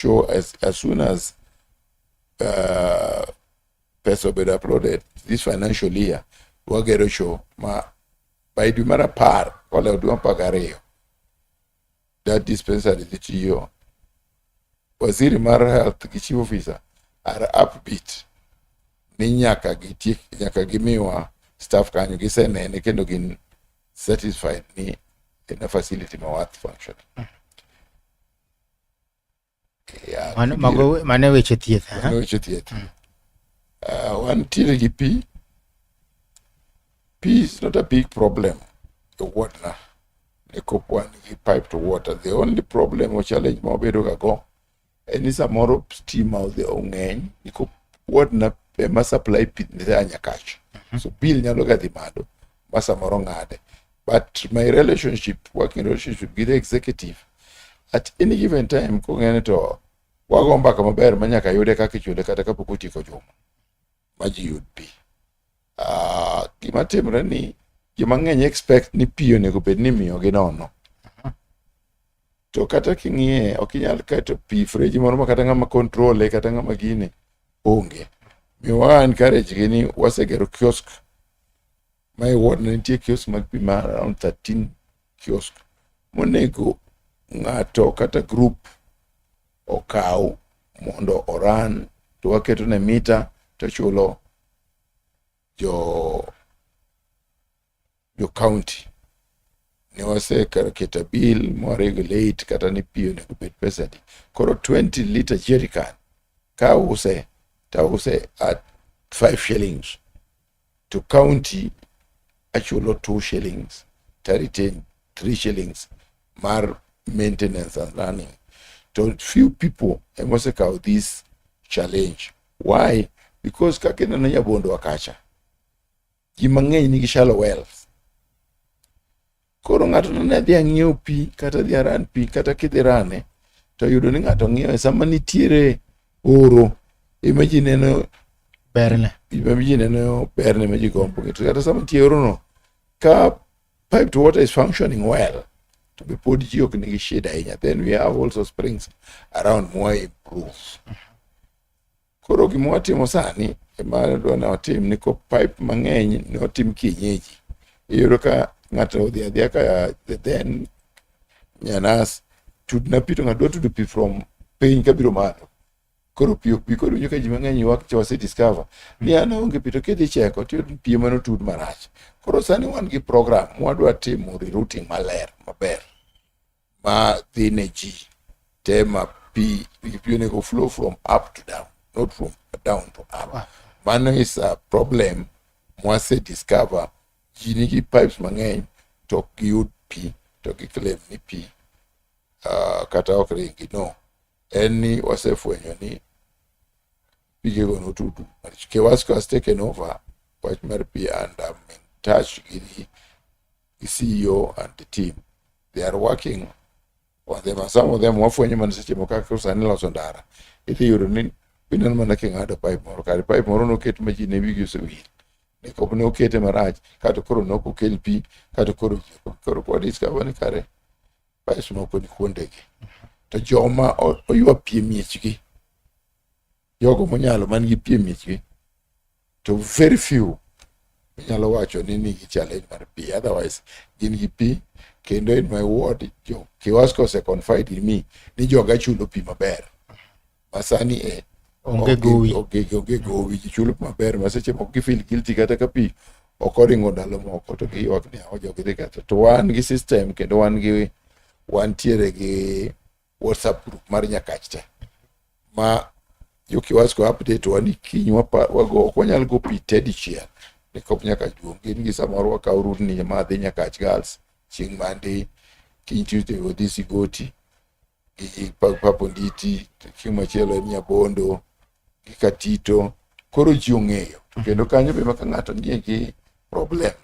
Show as soon as pesa obedo uploaded this financial year, wagero show ma by dwe mar 10 kolewo dwe 12 that dispensary dhi tiyo. Waziri mar health gi chief officer are upbeat ni nyaka gitiek, nyaka gimiwa staff kanyo. Gisenene kendo gin satisfied ni en a facility ma worth functioning. Yeah, Mago mano weche thieth, ha? Mano weche thieth. Wantiere gi pi. Pi is not a big problem e ward na nikop wan gi pipe to water. The only problem or challenge ma wabedo ga go en ni samoro stima odhi ong'eny nikop ward na ema supply pi ne Nyakach. So bill nyalo ga dhi malo ma samoro ng'ade. But my relationship, working relationship gi the executive, at any given time kong'ene to wago mbaka maber ma nyaka yude kaka ichule kata kapok otieko juma ma ji yud pi. Gima timre ni ji mang'eny expect ni pi onego bed ni imiyogi nono. To kata king'iye ok inyal keto pi freji moro ma kata ng'ama control e kata ng'ama gine onge. Miyo wa encourage gi ni wasegero kiosk ma e ward nitie kiosk mag pi ma around 13 kiosk monego ng'ato kata group okaw mondo oran to waketo ne mita to chulo jo county ne waseketo bill ma regulate kata ni pi onego bed pesa adi. Koro 20 liter jerrycan ka use to use at 5 shillings to county achulo 2 shillings to retain 3 shillings mar maintenance and running. To few people ema osekawo this challenge. Why? Because kaka ineno Nyabondo kacha, ji mang'eny nigi shallow wells. Koro ng'ato ne dhi ang'iew pi kata dhi aran pi kata kidhi rane to yudo ni ng'ato ng'iewe sama nitiere oro ema ji neno berne. Ema ji neno berne ma ji gombo. To kata sama nitie oro no, ka piped water is functioning well, to be pod ji ok nigi shida ahinya. Then we have also springs around more improve. Koro gima watimo sani ema adwa ni watim ni ko pipe mang'eny ne otim kienyeji. Iyudo ka ng'ato odhi adhiya ka then nyanas tudna pi to ng'ato dwa tudo pi from piny kabiro malo. Koro pi ok bi, koro iwinjo ka ji mang'eny ywak cha wase discover ni an aonge pi to kidhi cheko tiyudo ni pi ema notud marach. Koro sani wan gi program mwadwa timo rerouting maler maber ma dhi ne ji te ma pi pi onego flow from up to down, not from down to up. Mano is a problem mwase discover. Ji nigi pipes mang'eny to ok giyud pi to giclaim ni pi kata ok ringi. No, en ni wasefwenyo ni pigego notudu. Kewasco has taken over wach mar pi and I'm in touch gi the CEO and the team. They are working on them and some of them wafwenyo mana seche moko kaka sani loso ndara. Idhi yudo ni ineno mana king'ado pipe moro kare pipe moro noket ma ji ne wigi osewil. Nikop ne okete marach kato koro ne ok okel pi kato koro koro kwa discover ni kare pipes moko ni kuondegi. To joma oywa pi e miechgi, jogo monyalo man gi pi e miechgi, to very few inyalo wacho ni nigi challenge mar pi. Otherwise gin gi pi kendo in my ward jo Kiwasco ose confide in me ni joga chulo pi maber. Ma sani e Onge gowi. Onge gowi, ji chulo pi maber ma seche moko gi feel guilty kata ka pi ok oringo ndalo moko to giywak ni awo jogi dhi ketho. To wan gi system kendo wan gi wantiere gi WhatsApp group mar Nyakach te ma jo Kiwasco update wa ni kiny wago ok wanyal go pi te dichiel nikop Nyakach duong'. Gin gi samoro wakawo route ni ma dhi Nyakach Girls chieng' Monday, kiny Tuesday wadhi Sigoti gi Paponditi, chieng' machielo en Nyabondo gi Katito. Koro ji ong'eyo to kendo kanyo be ma ka ng'ato nie gi problem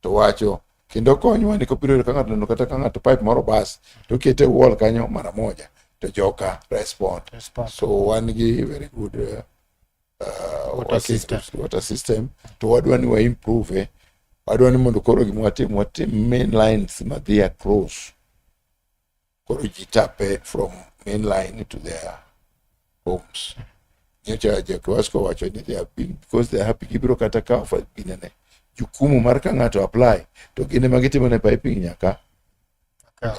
to wacho kendo konywa ni kopiro yudo ka ng'ato neno kata ka ng'ato pipe moro bas to okete e wall kanyo mara moja to joka respond. Respond. So wan gi very good Water working system. Water system to wadwa ni wa improve, wadwa ni mondo koro gima watim watim main lines madhi across koro ji tape from main line to their homes. Nyocha Jakwasco wacho ni they have been because they are happy gibiro kata kawo ginene jukumu mar ka ng'ato apply to gin ema gitimo ne piping nyaka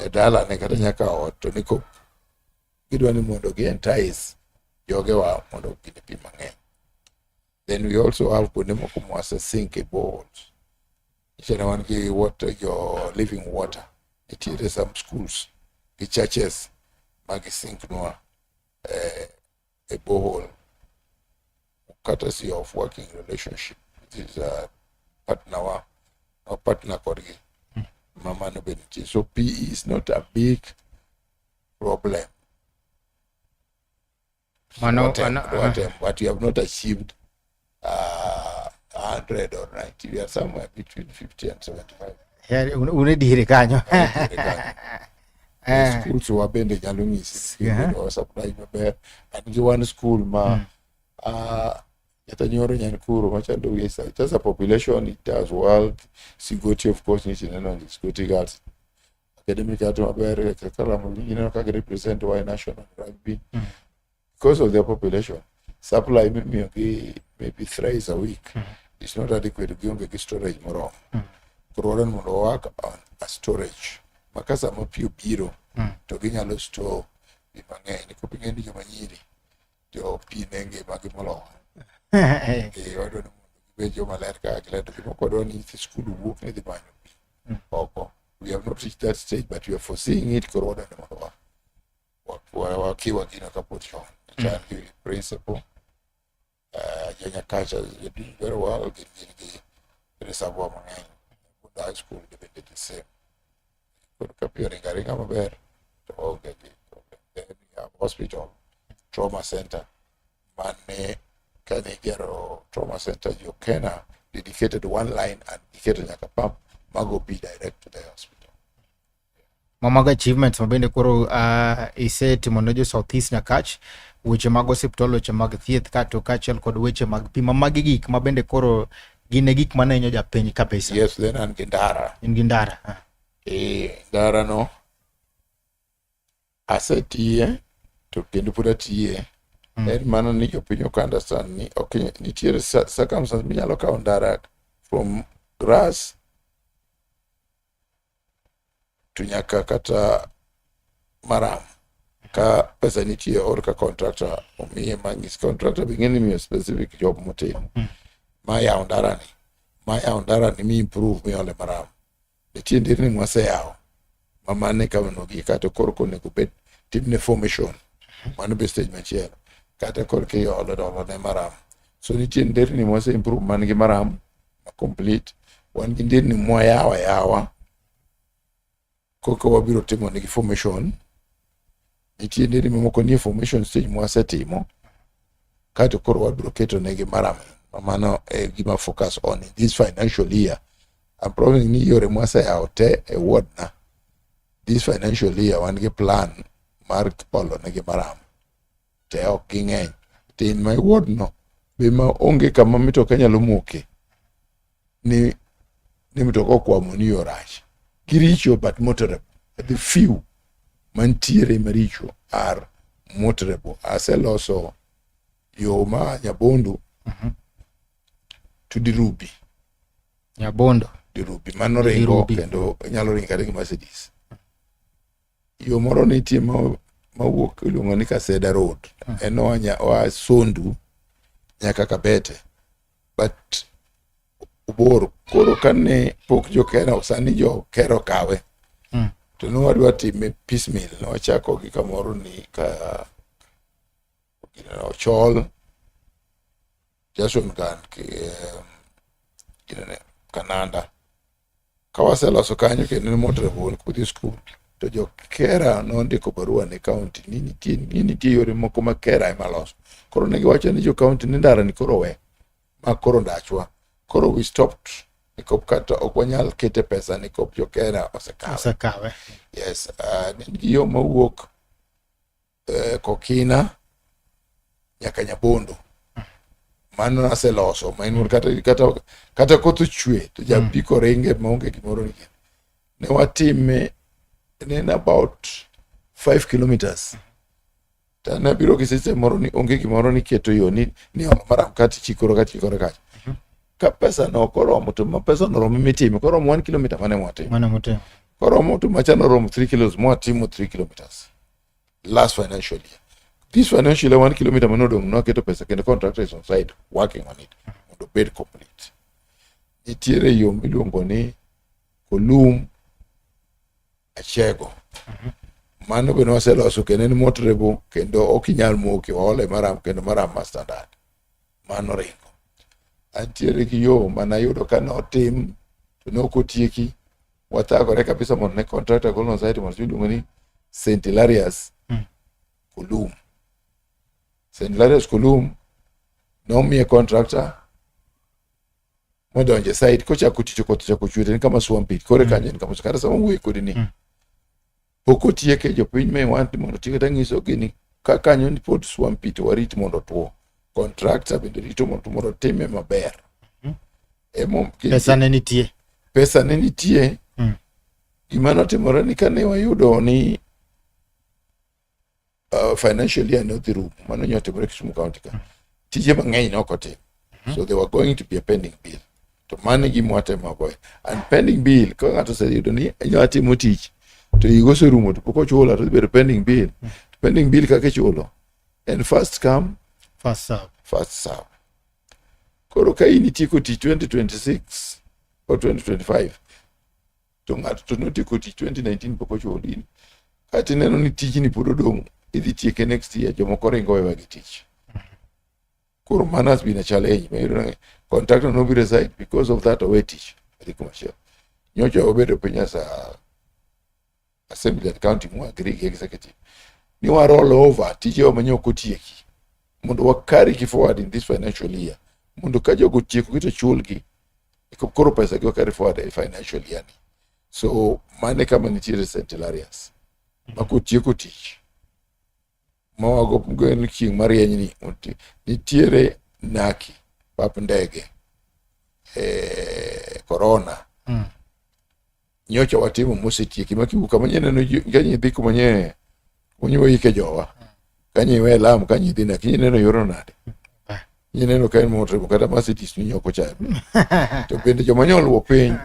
e dalane kata nyaka ot to niko gidwa ni mondo gi entice jogewa mondo gine pi mang'eny. Then we also have kuonde moko mwase sink e boreholes. Nyicha wan gi water, your living water. Nitiere some schools gi churches ma gisink nwa a borehole courtesy of working relationship. It is a partner wa a partner kodgi mama no be nitie. So PE is not a big problem. Mano, Watem, but we have not achieved 100 or 90. We are somewhere between 50 and 75. Yeah, un e diere kanyo. Diere kanyo. Schools wa bende nyalo nyisi wa supply maber. An gi one school ma kata nyoro Nyankuru machalo it has a population, it does well. Sigoti of course nitie neno Sigoti Girls academic kata maber kaka ineno kaka represent wa e national rugby because of their population supply mimiyo gi maybe thrice a week is not adequate gionge gi storage moromo. Koro wadwa ni mondo work on a storage ma ka sama pi obiro to ginyalo store pi mang'eny nikop ing'e ni joma nyiri jo pi ne ngimagi moloyo. Wadwa ni mondo gibed joma ler kaka giler to gimoko wadwa ni nyithi skul wuok ni dhi manyo pi oko. We have not reached that stage but we are foreseeing it. Koro wadwa ni mondo wakiwa gino kapod chon. Chan gi principal Janyakacha they doing very well gin gi reservoir mang'eny. Bunda High School bende the same. Koro ka pi oringo aringa maber to waonge gi problem. Then we have hospital trauma center mane kane igero trauma center jo Kena dedicated one line and giketo nyaka pump mago pi direct to the hospital. Mago achievements ma bende koro isetimo ne jo South East Nyakach, weche mag osiptal, weche mag thieth kato kaachiel kod weche mag pi ma magi gik ma bende koro gin e gik manenyo japiny kabisa. Yes, then an gi ndara. In gi ndara. Ndara no asetiye to kendo pod atiye. En mana ni jopiny ok understand ni ok nitiere circumstance minyalo kawo ndara from grass to nyaka kata maram ka pesa nitie or ka contractor omiye mang'is contractor be ng'eni miyo specific job motimo ma yawo ndarani ma yawo ndarani mi improve miole maram. Nitie nderni mwaseyawo ma mane kama kata koro onego bed timne formation mano be stage machielo kata koro kiolo to olo ne maram. So nitie nderni mwase improve man gi maram ma complete. Wan gi nderni mwayawo ayawa koka wabiro timo negi formation. Nitie nderni mamoko nie formation stage mwasetimo kaeto koro wabiro keto negi maram. Mano e gima focus on in this financial year. I'm promising ni yore mwaseyawo te e ward na this financial year wan gi plan mar olo negi maram te ok ging'eny. To in my ward no be ma onge kama mitoka nyalo moke ni mitoka okwamo ni yo rach. Giricho but motorable. The few mantiere maricho are motorable. Aseloso yo ma Nyabondo to Dirubi. Nyabondo. Dirubi mano ringo Dirubi. Kendo nyalo ringo kata gi Mercedes. Yo moro nitie ma mawuok iluongo ni Kaseda Road. En oa Sondu nyaka Kabete. But obor koro kane pok jo Kera sani jo Kera okawe. To ne wadwa time piecemeal. Ne wachako gi kamoro ni ka Ochol Jason kan ginene Kananda. Ka waseloso kanyo kendo ne motorable kudhi school to jo Kera nondiko barua ne county ni nitie yore moko ma Kera ema loso. Koro ne giwacho ni jo county ni ndara ni koro we ma koro ndachwa. Koro we stopped nikop kata ok wanyal kete pesa nikop jo Kera osekawe. Osekawe. Yes, ne gi yo mawuok Kokina nyaka Nyabondo. Mano naseloso ma en kata koth ochwe to japiko ringe maonge gimoro ni. Ne watime ne en about 5 kilometers. To an abiro gi system moro ni onge gimoro ni keto yo ni ni olo maram kata chikoro ka chikore kacha. Ka pesa no ok oromo to ma pesa no oromo mitimo koromo 1 kilometer mane mwatimo. Mano motimo. Koromo to macha noromo 3 kilos mwatimo 3 kilometers. Last financial year. This financial year 1 kilometer mane odong' nwaketo pesa kendo contractor is on site working on it mondo obed complete. Nitiere yo miluongo ni Kolum Achego. Mano be nwaseloso kendo en motorable kendo ok inyal moke waole maram kendo maram ma standard. Mano ringo. Antiere gi yo manayudo ka notim to ne ok otieki wathagore kabisa mondo ne contractor gol on site mondo iluongo ni St. Hilarius Kolum. St. Hilarius Kolum nomiye contractor modonjo e site kochako tich koth ochako chwe to en kama swampy kore kanyo en kama kata sama wuoyo kodi ni pok otieke jopiny may want mondo otieke tanyisogi ni ka kanyo ni pod swampy to warit mondo otuo contractor bende rito mondo mondo otime maber Emo, Pesa ne nitie. Pesa ne nitie. Gima notimore ni kane wayudo ni financial year ne odhi rumo mano nyo timore Kisumu County ka tije mang'eny ne ok otim so they were going to be a pending bill to mano e gima watemo avoid and pending bill ka ng'ato oseyudo ni nyo atimo tich to higa oserumo to pok ochula to dhi bedo pending bill to pending bill kaka ichulo en first come First serve. First serve. Koro ka in itieko tich 2026 or 2025 to ng'ato to notieko tich 2019 pok ochuli kata ineno ni tijni pod odong' idhi tieke next year jomoko ringo wewa gi tich koro mano has been a challenge ma iyudo ni contractor nobiro e site because of that owe tich odhi kumachielo nyocha obedo piny as a assembly and county mwa agree gi executive ni wa roll over tijewa ma nyok otieki mondo wa carry gi forward in this financial year mondo ka jogo otieko gi to chulgi koro pesa gi wa carry forward e financial year ni so mane kama nitiere St. Hilarius ma kotieko tich ma wago gen chieng' marieny ni nitiere Naki pap ndege corona nyocha watimo mosetieki ma kiwuok kama nyeneno kanyo idhi kuma nye kunyo ike jowa kanyo iwe lam kanyo idhi Naki nyeneno yorno nade nyeneno ka en motorable kata Mercedes ni nyoko chal to bende joma nyoluwo piny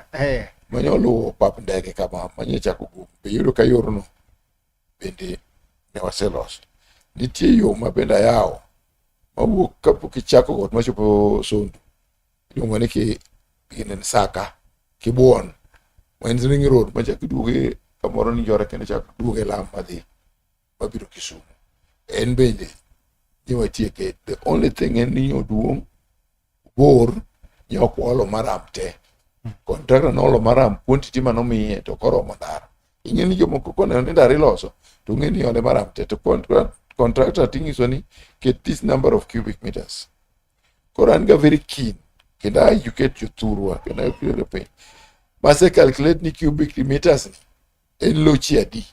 manyoluwo pap ndege kama manye chako guok be yudo ka yorno bende ne waseloso. Nitie yo ma bende ayawo mawuok kapok ichako got machopo Sondu iluongo ni ki gine Saka Kibuon ma en ring road machak iduoge kamoro ni Njore kendo chak duoge lam madhi mabiro Kisumu. En bende ni watieke. The only thing en ni oduong' bor ne ok waolo maram te. Contractor noolo maram quantity manomiye to ok oromo ndara. Ing'e ni jomoko koneno ni ndara iloso to ong'e ni iole maram te to contractor ting'iso ni ket this number of cubic meters. Koro an ga very keen kendo I educate jothurwa kendo I educate jopiny. Mase calculate ni cubic meters ni en lochi adi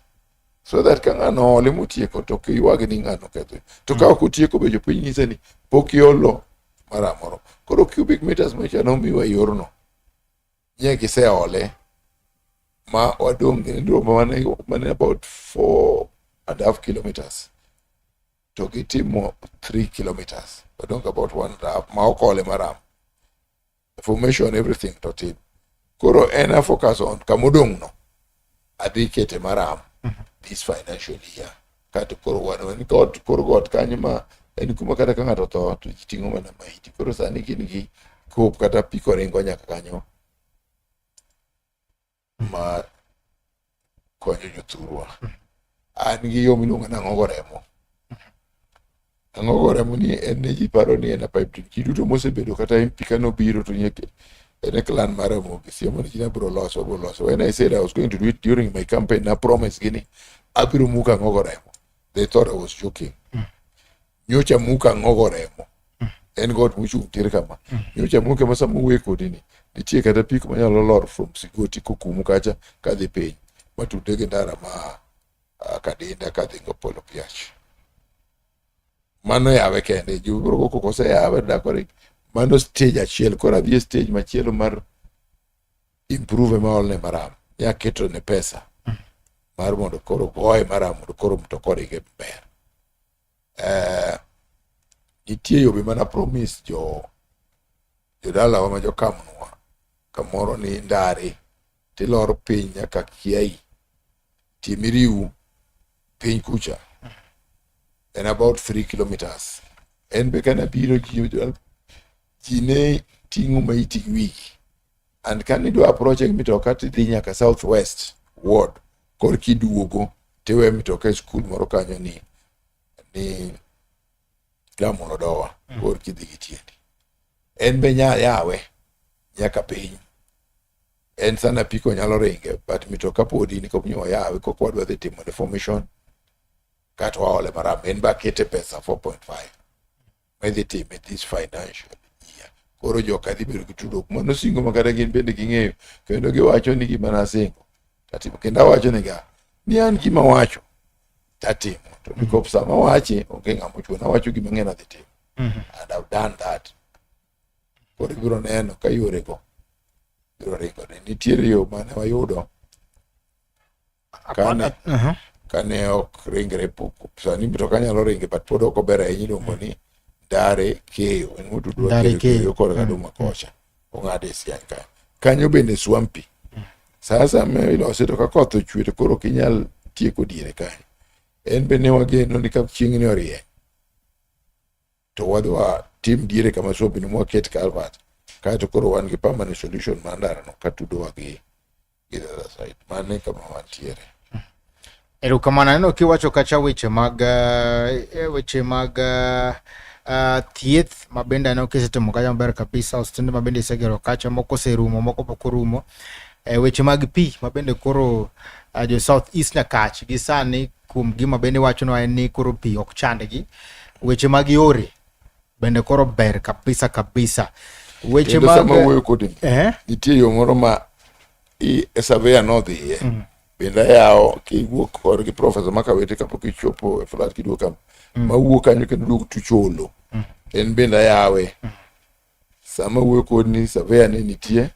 so that ka ng'ano oole motieko to ok ywag ni ng'ano oketho to ka ok otieko be jopiny nyise ni pok iolo mara moro koro cubic meters macha nomiwa e yorno nye giseole ma wadong' gi mane mane about 4.5 kilometers to gitimo 3 kilometers wadong' about 1.5 ma ok ole maram formation everything to tim koro en a focus on kamodong' no adhi kete maram this financial year kato koro wan wan got kor got kanyo ma en kuma kata ka ng'ato otho to ji ting'o mana maiti koro sani gin gi kop kata piko ringo nyaka kanyo ma konyo jothurwa an gi yo miluongo ni ang'ogo remo ang'ogo remo ni en ne ji paro ni en a pipe dream ji duto mosebedo kata MP kanobiro to nyeke en e clan mar Ramogi siemo ni ji abiro loso abiro loso when I said I was going to do it during my campaign na promise gi ni abiro muko ang'ogo remo they thought I was joking nyocha muko ang'ogo remo en got mochung' tir kama nyocha muke ma sama wuoye kodi ni nitie kata piko manyalo lor from Sigoti kokumu kacha kadhi piny matudre gi ndara ma Kadinda kadhi Polo Piach mano yawe kende ji biro go koko oseyawe dakore mano stage achiel koro adhi e stage machielo mar improve ma olne maram ya keto ne pesa mar mondo koro goye maram mondo koro mtoka oringe maber. Nitie yo be mana promise jo jodalawa ma jokamnwa kamoro ni ndare tilor piny nyaka Kiai timiriu piny kucha en about 3 kilometers. En be kane abiro ji ne ting'o maiti gi wigi and kane idwa approach gi mitoka tidhi nyaka south west ward kor kiduogo tiwe mitoka e skul moro kanyo ni Ramulo Dowa kor kidhi gi tiendi. En be nya yawe nyaka piny. En sana apiko nyalo ringe but mitoka podi ni kok nyo yawe kok wadwa dhi timo reformation kata waole maram en ba kete pesa 4.5 ma idhi time this financial year. Koro joka dhi bedo gi tudruok mano singo ma kata gin bende ging'eyo kendo giwacho ni gima nasingo tatimo kendo awacho niga ni an gima wacho tatimo to nikop sama wache onge ng'ama ochuno awacho gima ng'e nadhi timo and I've done that. Koro ibiro neno ka yorego biro ringore. Nitiere yo mane wayudo kane ok ringre pok sani mtoka nyalo ringe but pod ok ober ahinya iluongo ni Ndare Keyo en motudwa Ndare Keyo Keyo. Keyo kod Kaduma kocha ong'ade e Siaya kanyo kanyo bende swampy sasa ma ilose to ka koth ochwe to koro ok inyal tieko diere kanyo en be ne wageno ni ka chieng' ni orieny to wadhi watim diere kama swampy ni mwaket culvert kaeto koro wan gi permanent solution mar ndarano katudowa gi the other side mano e kama wantiere. Erokamano aneno kiwacho kacha weche mag thieth ma bende aneno kisetimo kacha maber kabisa, osiptende ma bende isegero kacha moko oserumo moko pok orumo. Weche mag pi ma bende koro jo South East Nyakach gi sani kuom gima bende iwachonwa en ni koro pi ok chandgi. Weche mag yore bende koro ber kabisa kabisa. Weche Kendo mag sama wuoyo kodi nitie yo moro ma surveyor nodhiye bende ayawo kiwuok korgi professor Makawete kapok ichopo e flat kiduogo kama mawuok kanyo kendo duog Tucholo en bende ayawe sama wuoyo kodi ni surveyor ne nitie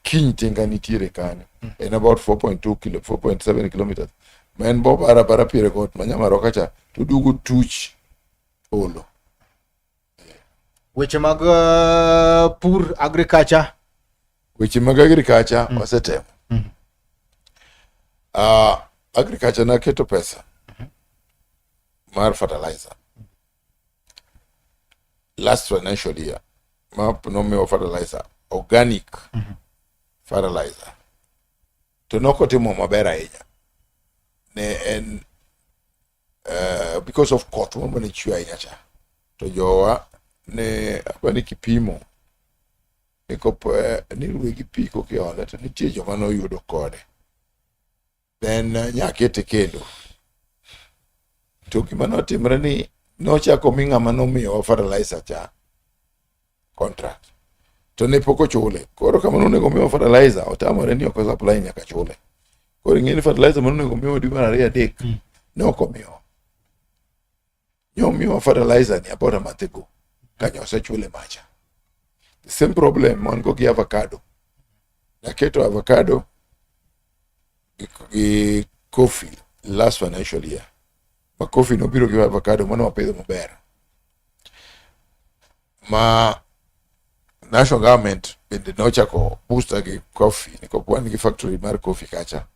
kiny tinga nitiere kanyo en about 4.2 kilo 4.7 kilometers ma en bo barabara piero got ma Nyamaroka cha to duogo tuch olo. Weche mag pur agriculture. Weche mag agriculture wasetemo. Agriculture naketo pesa mar fertilizer last financial year ma nomiwa fertilizer organic fertilizer to nokotimo maber ahinya ne en because of koth moro mane chwe ahinya cha to jowa ne apani kipimo ni kop ni ruwe gi pi kokiole to nitie joma noyudo kode then nyakete kendo to gima notimre ni nochako mi ng'ama nomiyowa fertilizer cha contract to ne pok ochule koro kama nonego miwa fertilizer otamore ni ok supply nyaka chule koro ing'e ni fertilizer manonego miwa dwe mar ariyo adek ne ok omiwa nyomiwa fertilizer ni about a month ago kanyo osechule macha. The same problem wan go gi avocado naketo avocado gi coffee last financial year ma coffee nobiro gi avocado mane wapidho maber ma national government bende nochako booster gi coffee nikop wan gi factory mar coffee kacha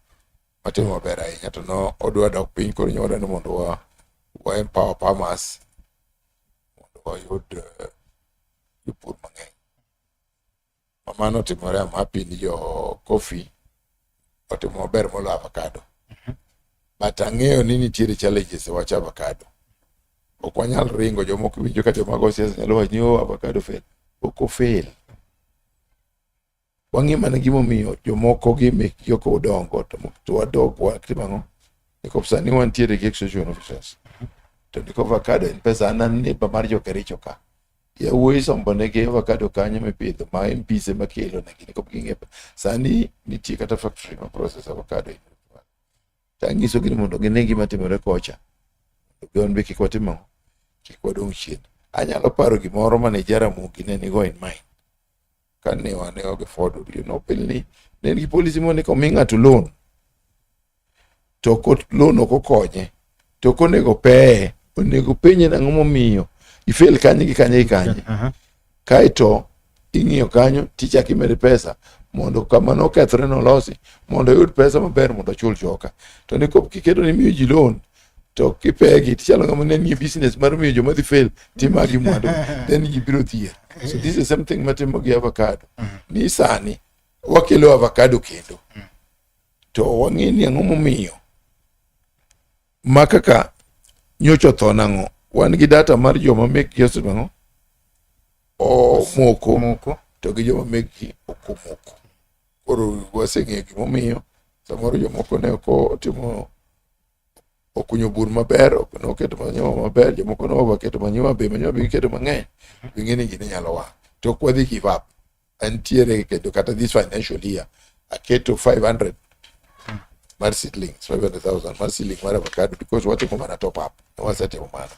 matimo maber ahinya to no odwa dok piny koro nyowadwa ni mondo wa empower farmers mondo wayud jopur mang'eny ma mano otimore. I'm happy ni jo coffee otimo maber moloyo avocado but ang'eyo ni nitiere challenges e wach avocado. Ok wanyal ringo jomoko winjo ka joma go siasa nyalo wacho ni oh, avocado fail. Ok ofail. Wang'i mana gimomiyo jomoko gi mekgi ok odongo to wadok watimo ang'o nikop sani wantiere gi extension officers to nikop avocado en pesa an an neighbor mar jo Kericho ka yawuoyi sombo negi avocado kanyo mipidho ma MPs ema kelo negi nikop ging'e sani nitie kata factory ma process avocado in Rift Valley. Tanyisogi ni mondo gine gima timore kocha wan be kik watim ang'o kik wadong' chien. Anyalo paro gimoro mane Jaramogi ne nigo in mind kane wane gi Ford nopil ni ne en gi policy moro ni komi ng'ato loan to loan ok okonye to ok onego peye Onego penje nang'o momiyo ifail kanye gi kanye gi kanye. Kaeto ing'iyo kanyo tichako imede pesa mondo kama nokethore nolosi mondo oyud pesa maber mondo ochul joka. To ni kop kiketo ni imiyo ji loan to kipegi tichalo ng'ama ne nie business mar miyo joma dhi fail timagi mwandu then ji biro dhier. So this is the same thing matimo gi avocado. Ni sani wakelo avocado kendo to wang'e ni ang'o momiyo ma kaka nyocha otho nang'o wan gi data mar joma mekgi osetimo omoko Moko. to gi joma mekgi ok omoko koro waseng'eyo gimomiyo samoro jomoko ne ok otimo okunyo bur maber ok noketo manyiwa maber jomoko ne oketo manyiwa be manyiwa be giketo mang'eny wing'e ni gini nyalo wang' to ok wadhi give up antiere kendo kata this financial year aketo 500 mar seedlings 500,000 mar seedling mar avocado because watimo mana top up wasetimo mana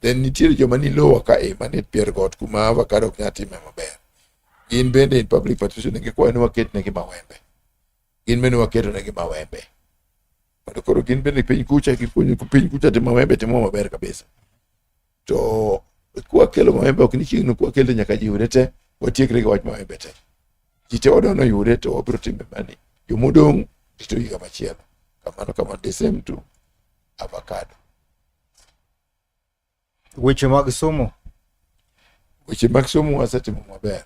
then nitiere joma ni lower ka e manie pier got kuma avocado ok nyal time maber gin bende in public participation gikwayo ni waketnegi mawembe gin bende waketo negi mawembe mondo koro gin bende piny kucha gipuonjo piny kucha timo mawembe timo maber kabisa to kwakelo mawembe ok ni chieng'no kwakelo nyaka ji yude te watiekre gi wach mawembe te ji te wadwa noyude to wabiro time mani jomodong' rito higa machielo kamano kamano the same to avocado Weche mag somo. Weche mag somo wasetimo maber.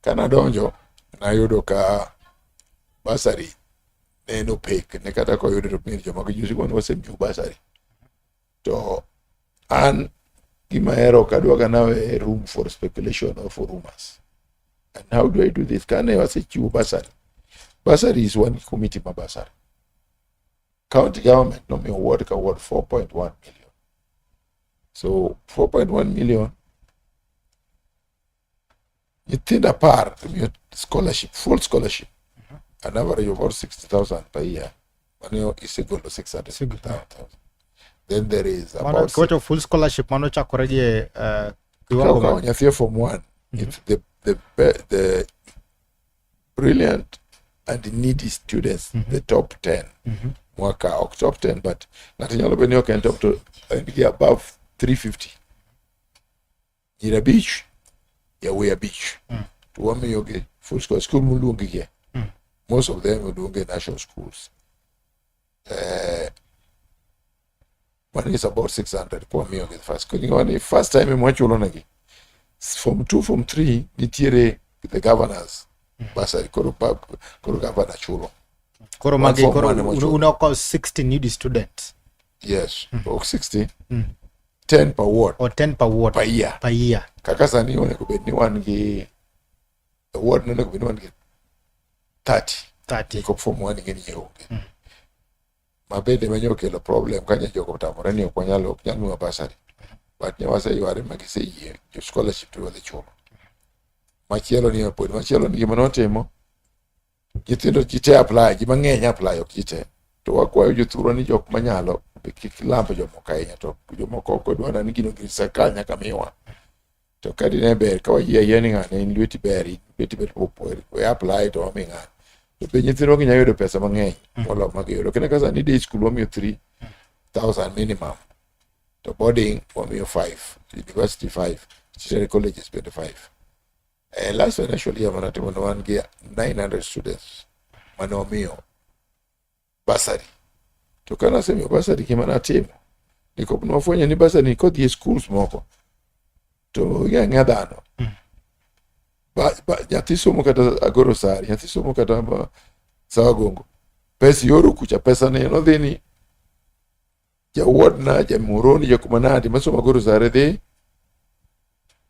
Kanadonjo, nayudo ka bursary ne en opaque, ne kata koyude to miyo joma juzi wan wasemiyo bursary. To an gima ahero ok adwa ga nawe room for speculation or for rumors. And how do I do this? Kane wasechiwo bursary. Bursary is one committee ma bursary. County government nomiyo ward ka ward 4.1 million. So 4.1 million nyithindo 10 imiyo scholarship, full scholarship. An average of about 60,000 per year. Mano isegolo 600,000. Then there is Mano about kiwacho full scholarship mano chakore gi kiwango kawo ma nyathi e form 1 it's the brilliant and needy students the top 10 mwaka ok top 10 but ng'ato nyalo bedo ni ok en top to en gi above 350 nyiri 5 yawuoyi 5 to wamiyogi full school school moluongigie most of them oluonge national schools one is about 600 kwamiyogi first koro first time mwachulo negi form 2 form 3 nitiere the governors bursary koro koro governor chulo koro One magi form koro one ema chulo. unoko 60 needy students yes ok 60 10 per ward or 10 per ward per year per year. Kaka sani onego bed ni wan gi ward no onego bed ni wan gi 30 30 nikop form 1 ing'e ni onge ma bende manyo okelo problem ka jogo otamore ni ok wanyal ok nyal miwa bursary but ne waseyware ma giseyie jo scholarship to wadhi chulo machielo ni pod machielo ni gima notimo nyithindo ji te apply ji mang'eny apply ok ji te to wakwayo jothurwa ni jok manyalo be kik lamp jomoko ahinya to jomoko ok odwa ni gino gir sirkal nyaka miwa to ka dine ber ka wayie ayie ni ng'ane in lweti ber in lweti ber we apply to wami ng'ane to be nyithindwa ginya yudo pesa mang'eny moloyo ma giyudo kendo ka sani day school wamiyo 3000 minimum to boarding wamiyo 5 university 5 tertiary colleges bende 5 last financial year manatimo ne wan gi 900 students mane wamiyo bursary to ka nasemiyo bursary gima natimo nikop nwafwenyo ni bursary kodhi e schools moko to ing'e ang'eya dhano nyathi somo kata Agoro Sari nyathi somo kata Sawa Gongo pesa ioro kucha pesa ni nodhi ni jawuodna jamuroni jakumanadi masomo Agoro Sari dhi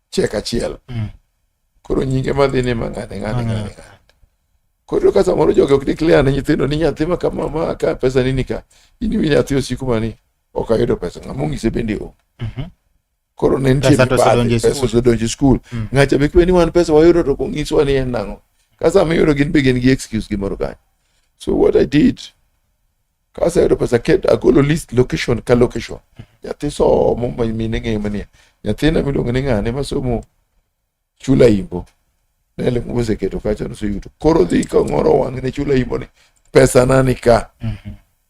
chek achiel koro nyinge madhi ni mang'ane ng'ane ng'ane ng'ane koro ka samoro jogi ok declare ne nyithindo ni nyathi ma kama ma ka pesa nini ka in iwi nyathi osiko mani ok ayudo pesa ng'ama onyise bende onge koro ne nitie Pesa to osedonjo e pesa skul. osedonjo e skul ng'acha be kwe ni wan pesa wayudo to ok onyiswa ni en nang'o ka sama iyudo gin be gin gi excuse gimoro kanyo so what I did ka aseyudo pesa ket agolo list location ka location nyathi somo ma mine ng'eyo mania nyathina miluongo ni ng'ane masomo Chula Imbo nele moseketo kacha noseyuto koro dhi ka ng'oro wang' ne Chula Imbo ni pesa na ni ka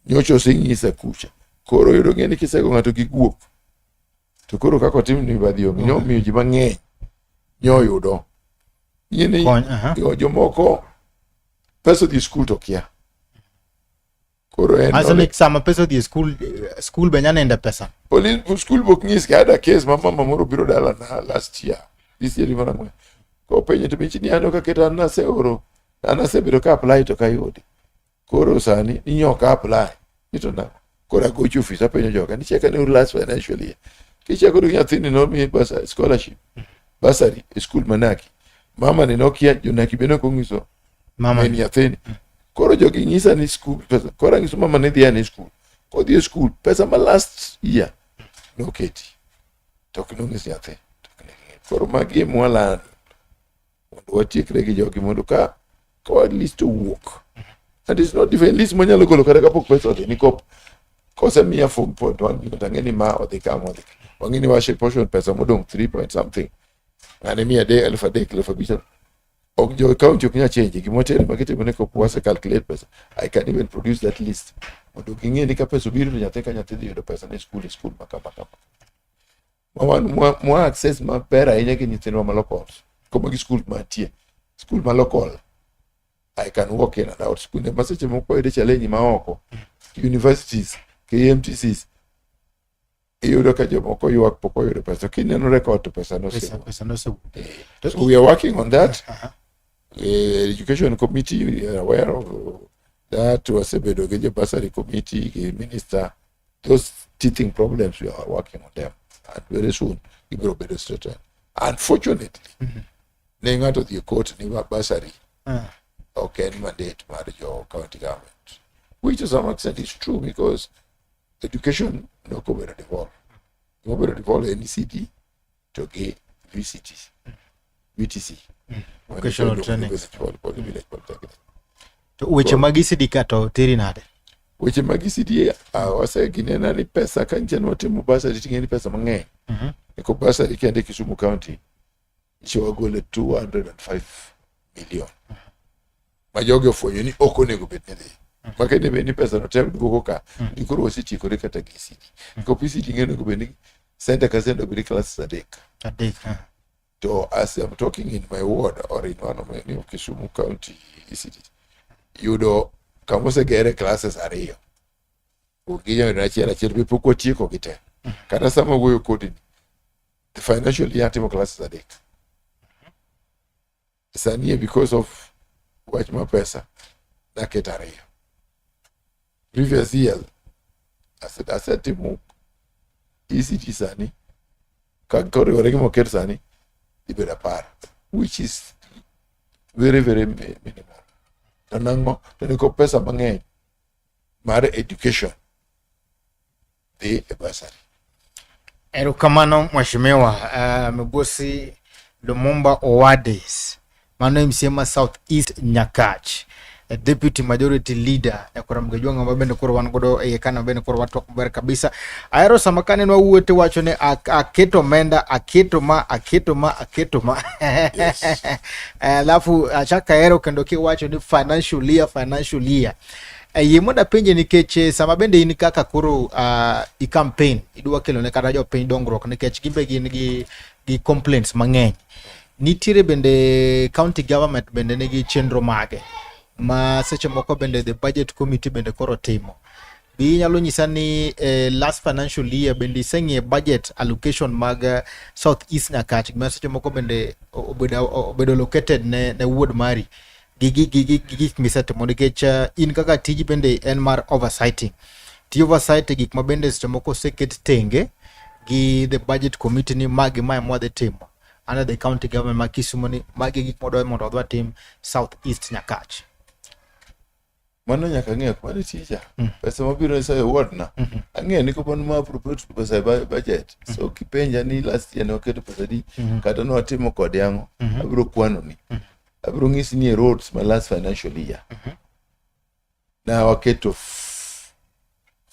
nyocha osenyisa kucha Koro yudo ng'e ni kisego ng'ato gi guok to koro kaka otim ni mibadhi onge nyo miyo ji mang'eny nyoyudo ing'e ni Kony, aha. Jomoko pesa odhi e skul to kia koro en Manyiso ni sama pesa odhi e skul, skul be nya ninde pesa. Police skul bok nyis ka ada case ma mama moro biro dala na last year, this year mar ang'wen, kopenjo to michi ni an ok aketo, an naseoro, an asebedo ka apply to kayudi. Koro sani ni ok apply ni to nang'o? Koro agocho ofis, apenjo joga ni cheka ne last financial year kichako gi nyathini nomi bursary, scholarship, bursary e skul manaki mama ni nokia jonaki bende ok onyiso Mama. en nyathini. Koro jogi nyisa ni skul pesa, koro anyiso mama ni dhi ane skul, kodhi e skul pesa ma last year noketi to ok nonyis nyathi to ok ne ging'eyo. Koro magi e mwalando mondo watiekre gi jogi mondo ka list owuok, and it's not even list manyalo golo kata kapok pesa odhi nikop kosemiya 4.1 million to ang'e ni ma odhi kama odhi kama. Wang'e ni washe portion pesa modong' 3 point something, ng'ane miya adek 3,000, 5,000, ok jo county ok nyal change gimotero makitimo ni kop wase calculate pesa. I can even produce that list mondo ging'e ni ka pesa obiro to nyathi ka nyathi dhi yudo pesa ne skul e skul ma kama kama ma wan mwa access maber ahinya gi nyithindwa ma local koma gi skul mantie skul ma local. I can walk in and out skunde ma seche moko wayudo challenge ma oko, universities, KMTCs, iyudo ka jomoko ywak pok oyudo pesa. Kineno record to pesa Pesa, nosewuok. Pesa nosewuok. So we are working on that. Aha. Education committee, we are aware of that. Wasebedo gi jo bursary committee gi minister. Those teething problems, we are working on them and very soon gibiro bedo straightened. Unfortunately, ne ng'ato odhi e court ni bursary ok en mandate mar jo county government, which to some extent is true because education nok obedo devolved. Gima obedo devolved en ECD to gi VCT, VTC. Vocational training. Village Polytechnic. To weche mag ECD ka to teri nade? Weche mag ECD, waseginena ni pesa ka nyicha nwatimo bursary ting'e ni pesa mang'eny. Eko bursary kende Kisumu County nyicha wagole 205 million ma jogi ofwenyo ni ok onego bed ni dhi makende bed ni pesa no tem duogo ka ni koro wasetiekore kata gi ECD. Nikop ECD ng'e onego bed ni center ka center obed gi classes adek. Adek. To as I'm talking, in my ward or in one of my new Kisumu County ECD yudo kamosegere classes ariyo ginyalo achiel achiel be pok watieko gi te. Kata sama wuoyo kodi ni the financial year timo classes adek sani because of wach ma pesa naketo ariyo. Previous years asetimo ECD sani ka koriwore gi moket sani dhi bedo 10, which is very very minimal. To nang'o? To nikop pesa mang'eny mar education dhi e bursary. Erokamano mheshimiwa Migosi Lumumba Owades. Mano MCA ma South East Nyakach. Deputy Majority Leader nyakwara Mgejwang'a ma bende koro wan godo e iye kanyo bende koro watwak maber kabisa. Ahero sama kaneno wawuoyo to iwacho ni aketo omenda, aketo ma, aketo ma, aketo ma. Yes. Alafu achako ahero kendo kiwacho ni financial year, financial year. Yie mondo apenje nikech sama bende in kaka koro i campaign idwa kelo ne kata jopiny dongruok nikech gin be gin gi complaints mang'eny. Nitiere bende county government bende nigi chenro mage ma seche moko bende the budget committee bende koro timo. Bi inyalo nyisa ni last financial year bende iseng'iye budget allocation mag South East Nyakach ma seche moko bende obedo allocated ne wuod mari gi gik misetimo nikech in kaka tiji bende en mar oversighting. Ti oversight e gik ma bende seche moko oseket tenge gi the budget committee ni magi mae mwadhi timo under the county government ma Kisumu ni magi e gik mwadwa mondo wadwa tim South East Nyakach. Mano nyaka ng'e kuma ne tija pesa mabiro e sa ward na ang'eyo ni kopon ma appropriate pesa e budget. So kipenja ni last year ne waketo pesa di kata ne watimo kode ang'o, abiro kwano ni abiro ng'isi ni e roads ma last financial year na waketo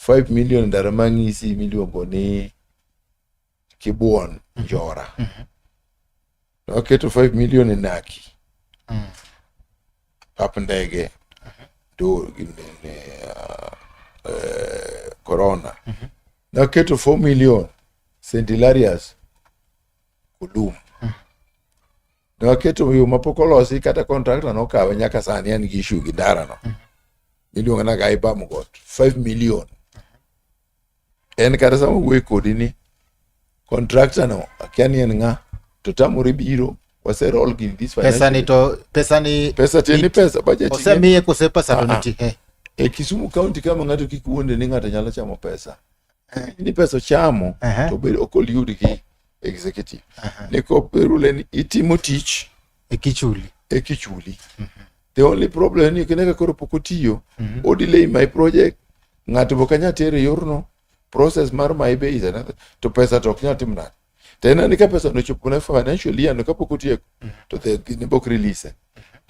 5 million ndara mang'isi miluongo ni Kibuon Njora. Ne waketo 5 million e Naki pap ndege do Corona. Naketo 4 million St. Hilarius Kolum. Naketo yo mapok olosi kata contractor nokawe nyaka sani an gi issue gi ndara no. Miluongo na Gai Bamgot 5 million. En kata sama wuoyo kodi ni contractor no akia ni en ng'a to tamore biro waserol gi this pesa ni to pesa ni pesa tie ni pesa budget osemiye kose pesa to Ah, ah. nitie eh. E Kisumu County kama ng'ato kik wuonde ni ng'ato nyalo chamo pesa ni pesa ochamo to bed ok oyud gi executive ni ko rule ni itimo tich e kichuli e kichuli. The only problem ni kineka koro pok otiyo o delay my project, ng'ato bok anyal tero e yorno process mar my be is another to pesa to ok nyal timo nade to en ni ka pesa no ochopo ne financial year no kapok otieko to the ne bok release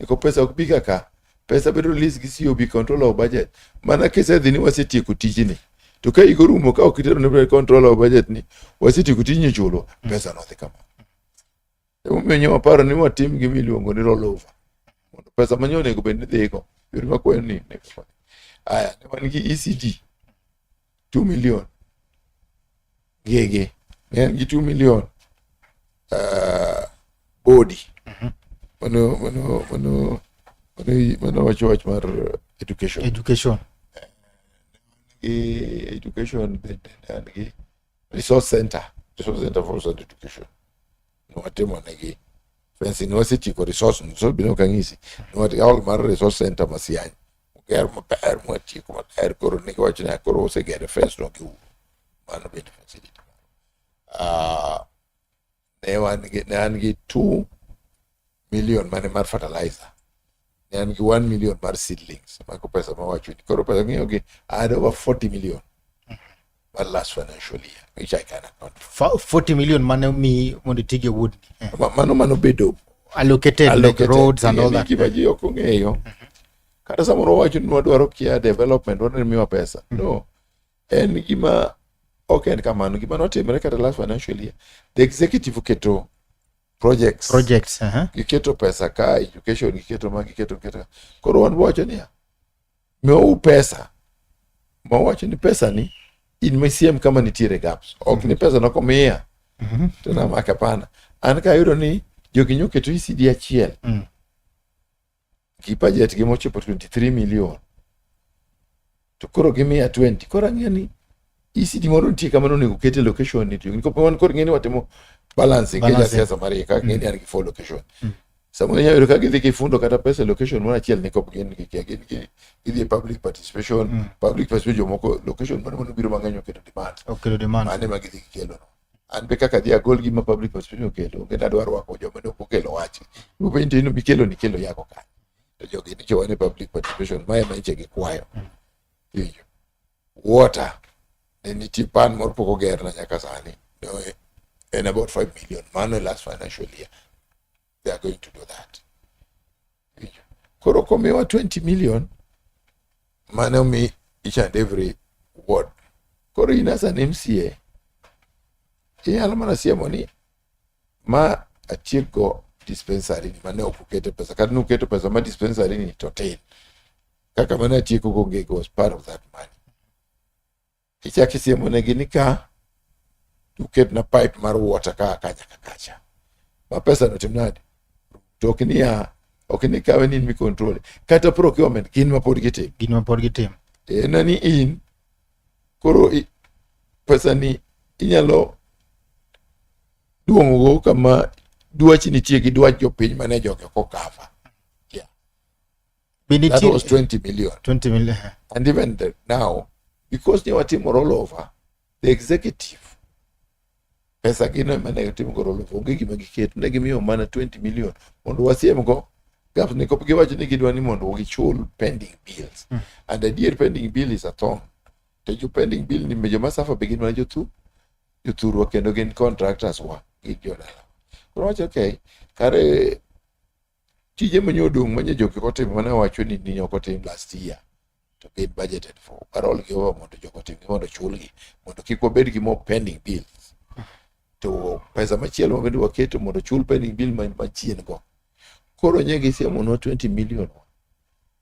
ni ko pesa ok bi kaka pesa bedo release gi COB, control of budget, mana kisedhi ni wasetieko tijni to ka higa orumo ka ok itero ne control of budget ni wasetieko tijni chulo pesa nodhi kama. Emomiyo nyo waparo ni watim gima iluongo ni rollover mondo pesa ma nyo onego bed ni dhigo yore makwayo ni ne aya ne wan gi ECD 2 million gege ne en gi 2 million body mano wacho wach mar education. Education. Gi education bende ne an gi resource center for resource education nwatimo negi fencing wasetieko resource bino ok ang'isi nwat hall mar resource center ma Siany oger maber mwatieko maler koro ne giwacho ni koro osegere fence no giuru mano bende facility. Ne wan gi ne an gi 2 million mane mar fertilizer, ne an gi 1 million mar seedlings. Mago pesa mawacho ni koro pesa ng'iyo gi I had over 40 million mar last financial year, which I can account for. 40 million mane omiyi mondo itige wuodni. Mano bedo allocated, like allocated. Roads and all that. Gima ji ok ong'eyo kata samoro wacho ni wadwaro kia development wadwaro ni miwa pesa no en gima ok en kamano. Gima notimore kata last financial year, the executive oketo projects. Projects. Giketo pesa ka education, giketo ma giketo koro wan wacho niya miwau pesa ma wacho ni pesa ni in misiem kama nitiere gaps ok ni pesa nokomiya to namaka hapana an kayudo ni jogi nyoketo ECD achiel gi budget gi mochopo 23 million to koro gimiya 20 koro ang'eyo ni ECD moro nitie kama onego oket e location ni to wan koro ng'e ni watimo balancing ke Balancing. jasiasa mariek kaka ng'e ni an gi four location samoro inyalo yudo ka gidhi gifundo kata pesa e location moro achiel ni kop gin gikia gin gidhi e public participation. Public participation jomoko location mano mano biro mang'eny oketo demand. Okelo demand. Mane ma gidhi gikelo no an be kaka dhi agol gima public participation okelo onge nadwa rwako joma ne ok okelo wach upenjo ni bikelo ni kelo yako kanyo to jogi ni jowa ni public participation mae ma iche gikwayo. Iwinjo water ne nitie pan moro pok ogerna nyaka sani no, en about 5 million mano e last financial year they are going to do that. Iwinjo koro komiwa 20 million mane omi each and every ward koro in as an MCA inyalo mana siemo ni ma atieko dispensary ni mane ok ukete pesa kata nuketo pesa ma dispensary ni to tin kaka mane atieko go Ngego was part of that money. Ichako isiemo negi ni ka uketna pipe mar water ka nyaka kacha ma pesa no tim nade to ok niya ok ni kawe ni in mi control kata procurement gin ma pod gitimo. Gin ma pod gitimo. En ni in koro pesa ni inyalo duong'o go kama dwachi nitie gi dwach jopiny mane jogi ok okava. Be That nitie was 20 million. 20 million. And even now because ne watimo rollover the executive pesa gino ema ne gitimo go rollover onge gima giketo ne gimiyo mana 20 million mondo wasiem go gaps ni kop giwacho ni gidwa ni mondo gichul pending bills and adier pending bill is a thorn to jo pending bill ni joma suffer be gin mana jothurwa kendo gin contractors wa gin jodala koro wacho okay kare tije manyo odong' manye jogi ok otimo mane wacho ni ok otim last year to gin budgeted for warol gi over mondo jogo otimgi mondo chulgi mondo kik wabed gi more pending bills to pesa machielo ma bende waketo mondo chul pending bill machien go koro nye gisiemonwa 20 million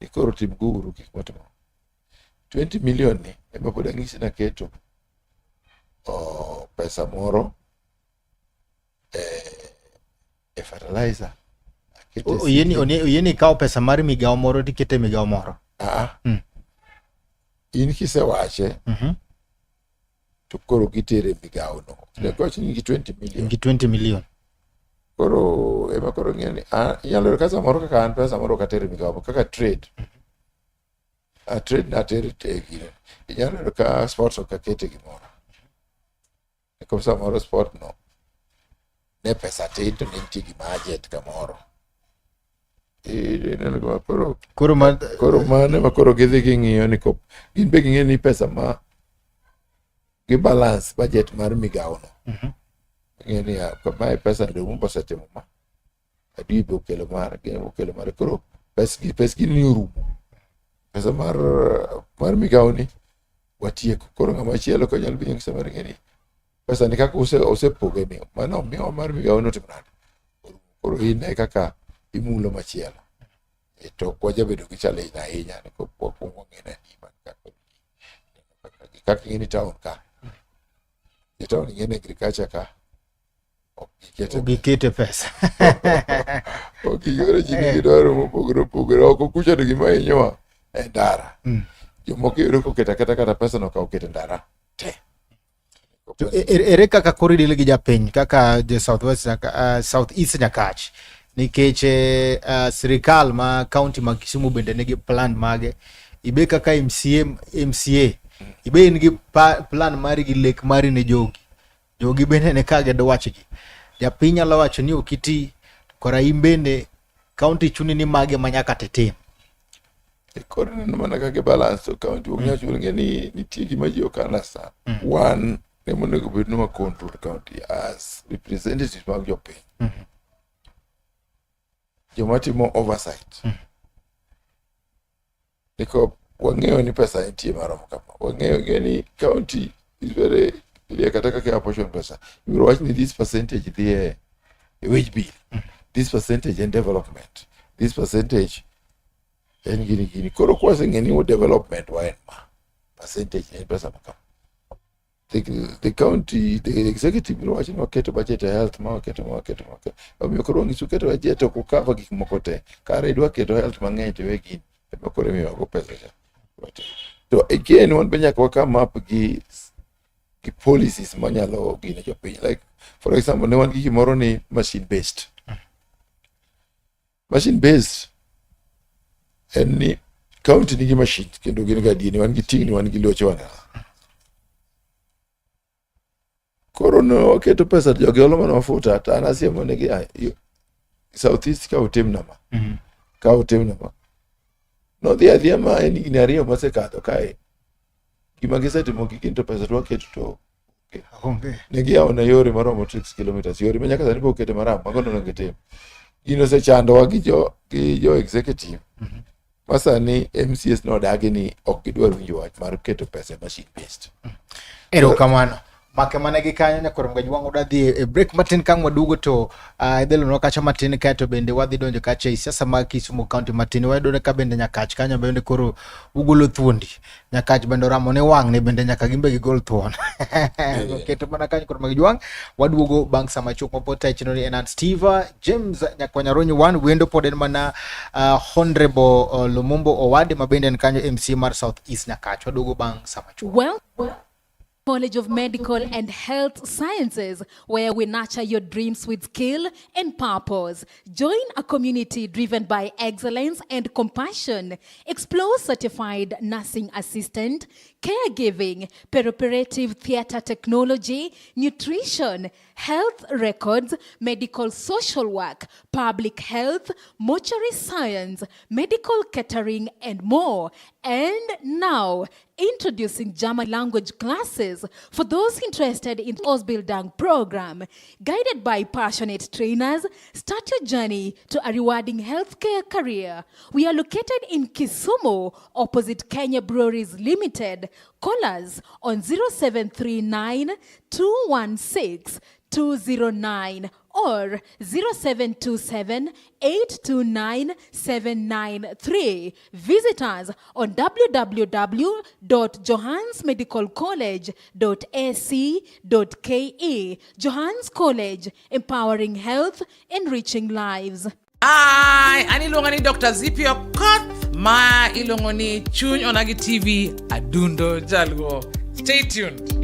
ni koro tim go uru gik matimo 20 million ni. Ema pod ang'isi naketo oh, pesa moro e, e fertilizer. Akete e Oyieni seedling. oyieni ikawo pesa mar migawo moro tikete e migawo moro. Ah, In kisewache to koro gitere e migawo no. Nikech in gi 20 million. Gi 20 million. Koro ema koro ng'e ni ah, inyalo yudo ka samoro kaka an pesa moro ok ater e migawo kaka trade. A trade nater e gine. Inyalo yudo ka sports ok akete gimoro. Nikech samoro sport no ne pesa tin to ne nitie gima urgent kamoro. Ineno gima koro Koro ma koro mano ema koro gidhi ging'iyo ni kop gin be ging'e ni pesa ma gi balance budget mar migawo no. Ng'e ni ah, mae pesa Lumumba osetimo ma Adui be okelo mare gin okelo mare koro pesgi pesgi ni orumo pesa mar mar migawo ni watieko koro ng'ama chielo ka nyalo biro samoro ng'e ni pesa ni kaka ose osepoge ni mano miwa mar migawo ni otimo nade Orumo. Koro in e kaka imulo machielo. E, to ok wajabedo gi challenge ahinya ni wakwongo wang'e ni adi man kaka kaka ing'e ni town ka e town ing'e ni agriculture ka ok gikete gikete pesa. Ok gikete ji nigi dwaro mopogore opogore oko kucha to gima hinyowa e ndara. Jomoko iyudo koketo aketa kata pesa no ka oketo e ndara te. To ere kaka koro idil gi japiny kaka jo South West nyaka South East Nyakach nikech sirikal ma county ma Kisumu bende nigi plan mage ibe kaka MCA MCA ibe in gi plan mari gi lek mari ne jogi jogi bende ne ka gidwachgi japiny nyalo wacho ni ok iti kora in bende county chuni ni mage ma nyaka titim. Koro ineno mana kaka balance to county ok nyal chulo. Ing'e ni nitie gima ji ok understand. Wan ema onego bed ni wa control county as representatives mag jopiny. Joma timo oversight. Niko wang'eyo ni pesa nitie maromo kama. Wang'eyo ng'e ni county is very clear kata kaka apportion pesa. Ibiro wach ni this percentage dhi e wage bill. This percentage en development. This percentage en gini gini. Koro kwaseng'e ni development wa en ma. Percentage en pesa ma kama. The county, the executive biro wacho ni waketo budget e health ma waketo ma waketo ma waketo. Omiyo koro wang'isu keto budget ok ukava gik moko te. Kare idwa keto health mang'eny to iwe gini. Ema koro imiyowago pesa cha. To again wan be nyaka wa come up gi policies manyalo gine jopiny. Like for example ne wan gi gimoro ni machine based. Machine based en ni county nigi machine kendo gin ga adieri wan gi tingni wan gi loche wan. Koro ne waketo pesa jogi olo mana mafuta to an asiemo negi "Ah, South East ka utim na ma. Ka utim na ma. Nodhi adhiya ma en higni 2 mosekadho kae. Gima gisetimo gi gin to pesa to waketo to Onge. Ne giyawo ne yore maromo 6 kilometers. Yore ma nyaka sani pok okete maram, mago nonego gitim. Gino osechandowa gi jo executive. Ma sani MCAs nodagi ni ok gidwar winjo wach mar keto pesa e machine based. Erokamano. Make mana gi kanyo nyakoro Mgajwang' wadwa dhi e break matin ka ang' waduogo to idhelonwa kacha matin kaeto bende wadhi donjo kacha e siasa mag Kisumu County matin wayudo ka bende Nyakach kanyo bende koro ugolo thuondi Nyakach bende oramo ni wang'ni bende nyaka gimbe gigol thuon keto mana kanyo koro Mgajwang' waduogo bang' sama chuok mapod tayo chenro ni en an Steve James Nyakwanyarony wan wendo pod en mana Honorable Lumumba Owade ma bende en kanyo MC mar South East Nyakach waduogo bang' sama chuok. Well, College of Medical and Health Sciences, where we nurture your dreams with skill and purpose. Join a community driven by excellence and compassion. Explore certified nursing assistant, caregiving, perioperative theater technology, nutrition, health records, medical social work, public health, mortuary science, medical catering, and more. And now, introducing German language classes for those interested in Ausbildung program. Guided by passionate trainers, start your journey to a rewarding healthcare career. We are located in Kisumu, opposite Kenya Breweries Limited. Call us on 0739 216 209 or or 0727 829 793. Visit us on www.johansmedicalcollege.ac.ke. Johans College, empowering health, enriching lives. Hi, an iluonga ni Dr. Zippy Okoth ma iluongo ni Chuny Onagi TV Adundo Jaluo. Stay tuned.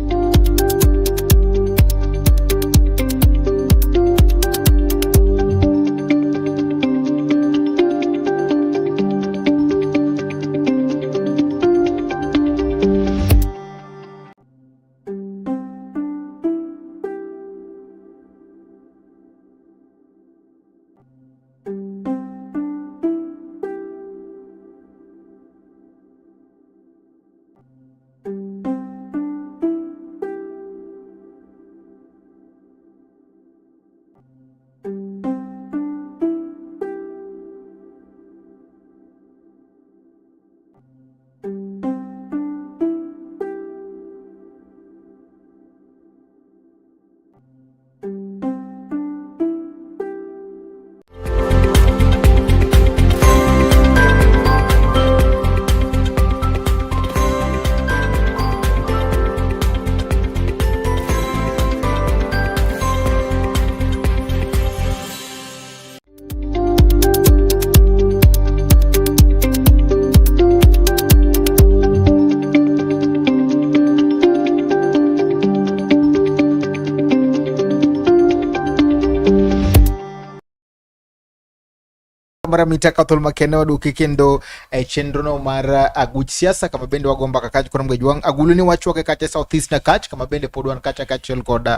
Mara mitaka thol makende waduoki kendo e chenrono mar aguch siasa kama bende wago mbaka kacha kod Mgejwang' agulu ni wachwake kacha South East Nyakach kama bende pod wan kacha kaachiel kod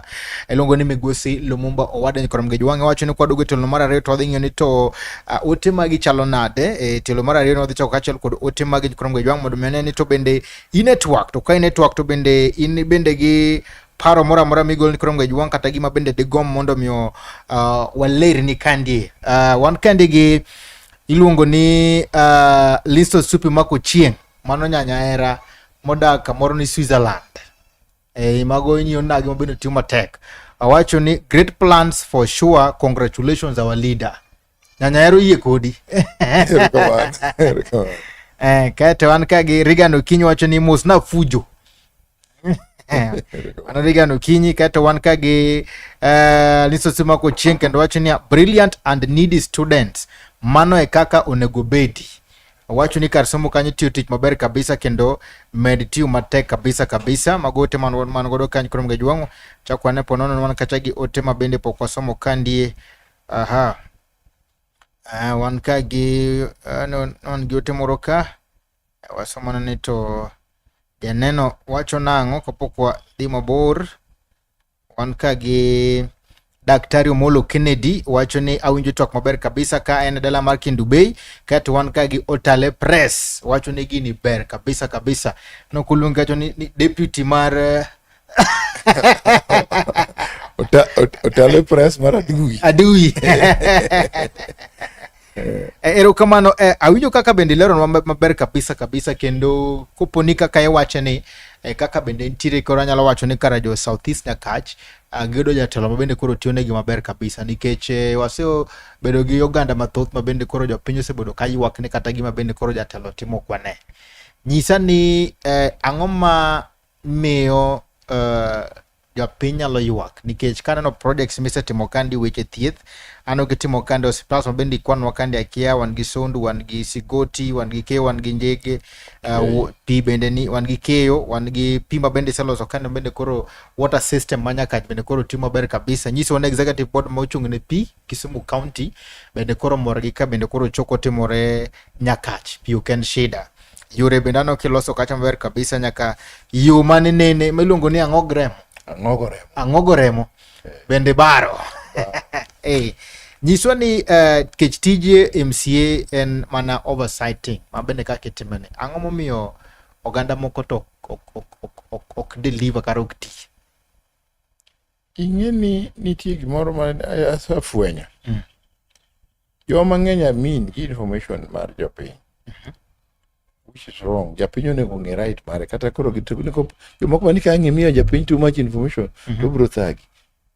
iluongo ni Migosi Lumumba Owada kod Mgejwang' wacho ni kwaduogo e tielo mar ariyo to wadhi ng'iyo ni to ote magi chalo nade e tielo mar ariyo ne wadhi chako kaachiel kod ote magi kod Mgejwang' mondo mi one ni to bende i network to ka i network to bende in bende gi paro moro amora migolo ni koro Mgejwang' kata gima bende digomb mondo mi walerni kandie. Wan kandie gi iluongo ni Listo Supi Mako Chieng', mano nyanya hera modak kamoro ni Switzerland. Mago inyiyo nagi ma bende tiyo matek. Awacho ni great plans for sure, congratulations our leader. Nyanya hera oyie kodi. Erokamano, erokamano. Kaeto wan ka gi Regan Okinyi wacho ni mos na fujo. Mano Regan Okinyi. Kaeto wan ka gi Liso Simako Chieng' kendo wacho ni brilliant and needy students. Mano e kaka onego bedi. Owacho ni kar somo kanyo tiyo tich maber kabisa kendo med tiyo matek kabisa kabisa. Mago ote man godo kanyo koro Mgejwang' chak wane po nono wan kacha gi ote ma bende pok wasomo kandie. Aha. Wan ka gi no, wan gi ote moro ka wasomo ni to janeno wacho nang'o kapok wadhi mabor. Wan ka gi Daktari Omolo Kennedy wacho ni awinjo twak maber kabisa ka en e dala mar Kendu Bay. Kaeto wan ka gi Otale Press wacho ni gini ber kabisa kabisa. Nokuluongi kacho ni deputy mar Otale Press mar Adui. Adui. Erokamano. Awinjo kaka bende ileronwa maber kabisa kabisa kendo koponi kaka iwache ni kaka bende nitiere koro anyalo wacho ni kara jo South East Nyakach giyudo jatelo ma bende koro tiyo negi maber kabisa nikech wasebedo gi oganda mathoth ma bende koro jopiny osebedo ka ywak ni kata gima bende koro jatelo timo ok wane. Nyisa ni ang'o ma miyo jopiny nyalo ywak nikech kaneno projects misetimo kandi weche thieth aneno kitimo kandi osiptal ma bende ikwanwa kandi akia wan gi Sondu wan gi Sigoti wan gi Keyo wan gi Njege pi bende ni wan gi Keyo wan gi pi ma bende iseloso kandi bende koro water system ma Nyakach bende koro tiyo maber kabisa. Nyiso wan executive board ma ochung' ne pi Kisumu County bende koro mor gi ka bende koro choko timore Nyakach pi ok en shida. Yore bende aneno kiloso kacha maber kabisa nyaka yo mane nene miluongo ni ang'og remo. Ang'ogo remo. Ang'ogo remo. Bende baro. Nyiswa ni kech tij MCA en mana oversighting ma bende kaka itimene. Ang'o momiyo oganda moko to ok deliver kata ok ti? Ing'e ni nitie gimoro ma asefwenyo. Joma mang'eny amin gi information mar jopiny. Which is wrong. Japiny onego ong'e right mare. Kata koro jomoko mani ka ng'e miyo japiny too much information to biro thagi.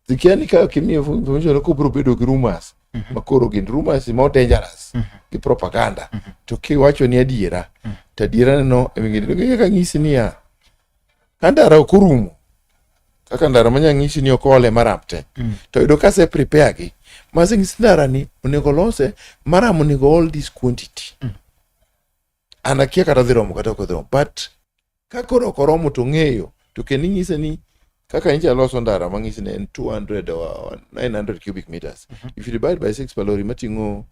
Sikia ni ka kimiyo information ok obiro bedo gi rumors ma koro gin rumors more dangerous gi propaganda to kiwacho ni adiera to adiera no eming'e kaka ng'isi niya ka ndara ok orumo kaka ndara manya ng'isi ni ok ole maram te to yudo ka ase prepare gi maseng'isi ndara ni onego lose maram onego all this quantity an akia kata dhi romo kata ok odhi romo but ka koro ok oromo to ng'eyo to kendo inyise ni kaka nyicha loso ndara mang'isi ni en 200 or 900 cubic meters if you divide by 6 per lorry mating'o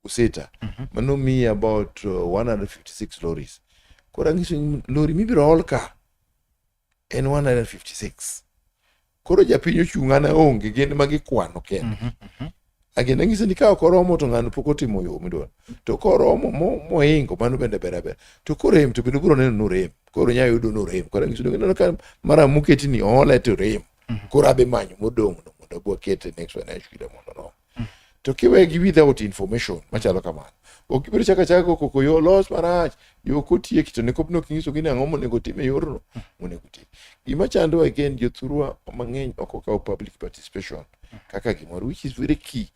sita mano miyi about 156 lorries koro ang'iso ni lori mibiro ol ka en 156 koro japiny ochung' an aonge gin ma gikwano kende agenda ng'ise ni ka ok oromo to ng'ano pok otimo yo midwaro to koromo mohingo mano bende ber aber to korem to bende ubiro neno norem koro nya yudo norem koro ang'iso ni ineno ka mara moketi ni oole to rem koro adhi manyo modong' no mondo abwa kete next financial year mondo orom to kiwegi without information machalo kamano ok gibiro chako achaka go koko yo los marach yo kotieki to ne kopno kinyisogi ni ang'o monego tim e yorno monego tim gima chandowa again jothurwa mang'eny ok okawo public participation kaka gimoro which is very key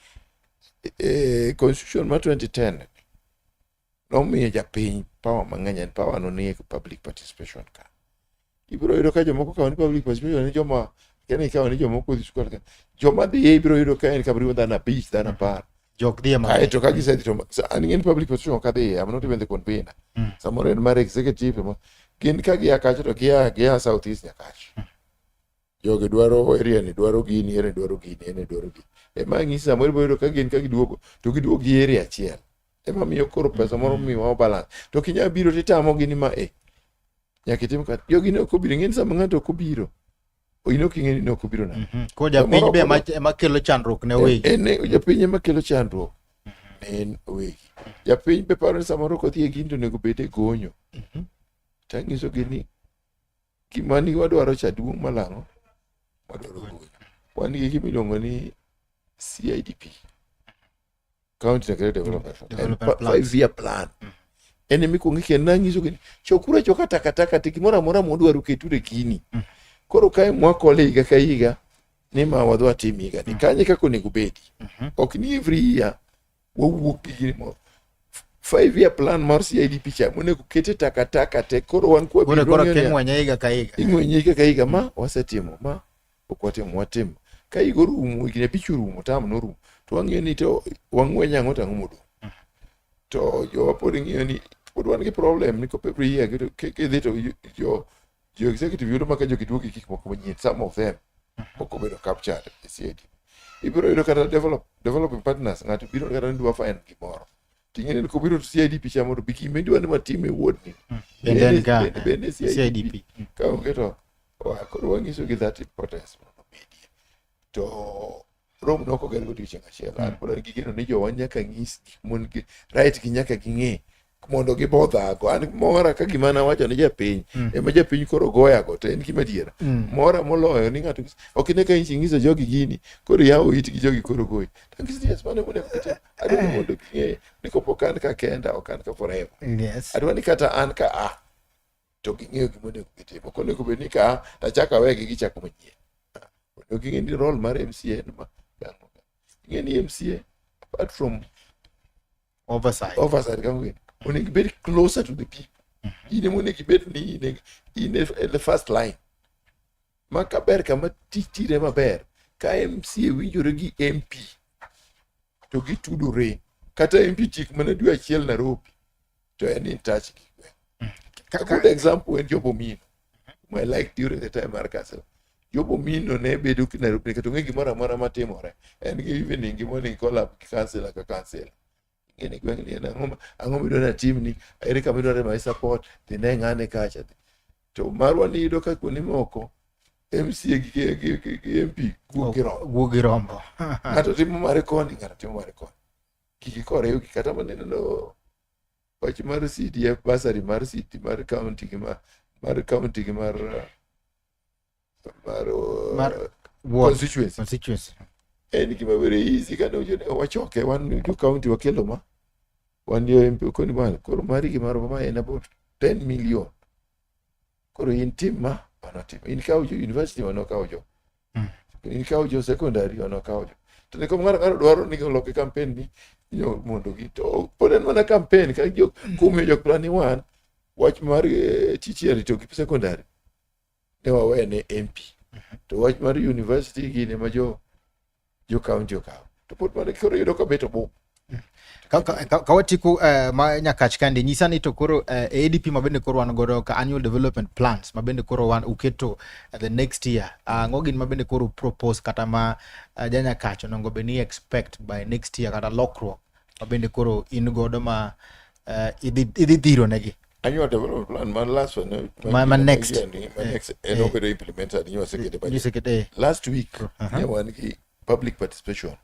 constitution mar 2010 nomiyo japiny power mang'eny and power no nie public participation ka ibiro yudo ka jomoko kawo ni public participation ni joma kene ikawo ni jomoko odhi skul ka joma dhiye ibiro yudo ka en kamriwo dhano abich dhano apar Jok dhi e mang'eny. Aeto ka gisedhi to an ing'e ni public participation ok adhiye I'm not even the convener samoro en mar executive gin ka gia kacha to gia south east nyakacha jogi dwaro area ni dwaro gini area ni dwaro gini area ni dwaro gini ema ng'isi samoro ibiro yudo ka gin ka giduogo to giduogo gi area achiel ema miyo koro pesa moro miwa balance to kinya biro titamo gi ni ma e nyaka itim ka jogi ne ok obiro ing'e ni sama ng'ato ok obiro in ok ing'e ni ne ok obiro nade Koro japiny be ema kelo chandruok ne wegi. En japiny ema kelo chandruok ne en wegi. Japiny be paro ni samoro kodhi e gini to onego bed e gonyo. To anyisogi ni gima ni wadwaro cha duong' malang'o wadwaro gonyo. Wan gi gima iluongo ni CIDP. County Integrated Development Plan. Development En five year plan. En ema ikuongo ikendo nanyiso gi ni chokuru achoka takataka te gimoro amora mudwaro keturu e gini. Koro kae mwakole higa ka higa ni ma wadhi watim higa ni kanye kaka onego bedi. Ok ni every year wawuok gi gini moro. 5 year plan mar CIDP cha monego kete takataka te koro wan kwa Koro biro koro ng'eyo niya, king'wenye higa ka higa. ing'wenye higa ka higa ma wasetimo ma ok watimo watim ka higa orumo higni abich orumo tam norumo to wang'iyo ni to wang'wenyo ang'o to ang'o modong' to jowa pod ng'iyo ni pod wan gi problem ni kop every year kidhi to jo executive yudo maka jogi duogo gi gik moko manyien some of them ok obedo captured e CID ibiro yudo kata developing partners ng'ato biro kata ni dwa find gimoro ting'e ni kobiro to CIDP cha mondo bi gima idwa ni watim e ward ni Bende en ka bende CIDP CIDP. ka onge to koro wanyiso gi that importance mondo obedie to Rome nok oger godiochieng' achiel an pod an gi geno ni jowa nyaka nyis gik mon gi right gi nyaka ging'e mondo gibodhago an mora ka gima nawacho ni japiny ema japiny koro goyago to en gima adiera mora moloyo ni ng'ato ok ine ka inyiso jogi gini koro yawo itgi jogi koro goyi to ang'isi yes mano monego gitim adwa ni mondo ging'e ni kopo an ka kenda ok an ka forever adwa ni kata an ka a to ging'eyo gima onego gitim ok onego bed ni ka a to achako awegi gichako manyien onego ging'e ni role mar MCA en ma gang'o ing'e ni MCA apart from Oversight. oversight kama gini onego ibed closer to the people in ema onego ibed ni in e the first line ma kaber kama tich tire maber ka MCA winjore gi MP to gitudore kata MP tik mana dwe achiel Nairobi to en in touch gi gweng'. A good example en Job Omino whom I liked during the time mar council Job Omino ne bedo ki Nairobi nikech ong'e gimoro amora matimore en gi evening gi morning call up gi councillor ka councillor ing'e ni gweng' ni en ang'o midwa ni atimni ere kama idwaro my support dhi ne ng'ane kacha to marwa ni iyudo ka kuonde moko MCA gi MP guok gi rombo Guo gi rombo. ng'ato timo mare koni ng'ato timo mare koni gigi koriw gi kata maneno wach mar CDF bursary mar city mar county gi mar county gi mar Mar ward. constituency Constituency. en gima very easy kane wachoke wan jo county wakelo ma wan jo MP koni bwana koro mari gi marwa ma en about 10 million koro in tim ma mano tim in kawo jo university mano kawo jo. Ikawo jo secondary wan wakawo jo. To ne kom ng'ato ng'ato dwaro ni oloki campaign ni yo mondo gi to pod en mana campaign ka jo kumiyo jok plan ni wan wach mar tertiary to gi secondary ne wawene MP. To wach mar university gini ma jo county okawo. To pod mana koro yudo ka bet obup. Ka watieko ma Nyakach kandi, nyisa ni to koro ADP ma bende koro wan godo ka annual development plans ma bende koro wan uketo the next year, ang'o gin ma bende koro propose kata ma janyakach onego bed ni expect by next year, kata lokruok ma bende koro in godo ma idhi dhiro negi? Annual development plan man last one Ma next. Ma next en obedo implemented ni wasekete budget. Nyisekete. Last week ne wan gi public participation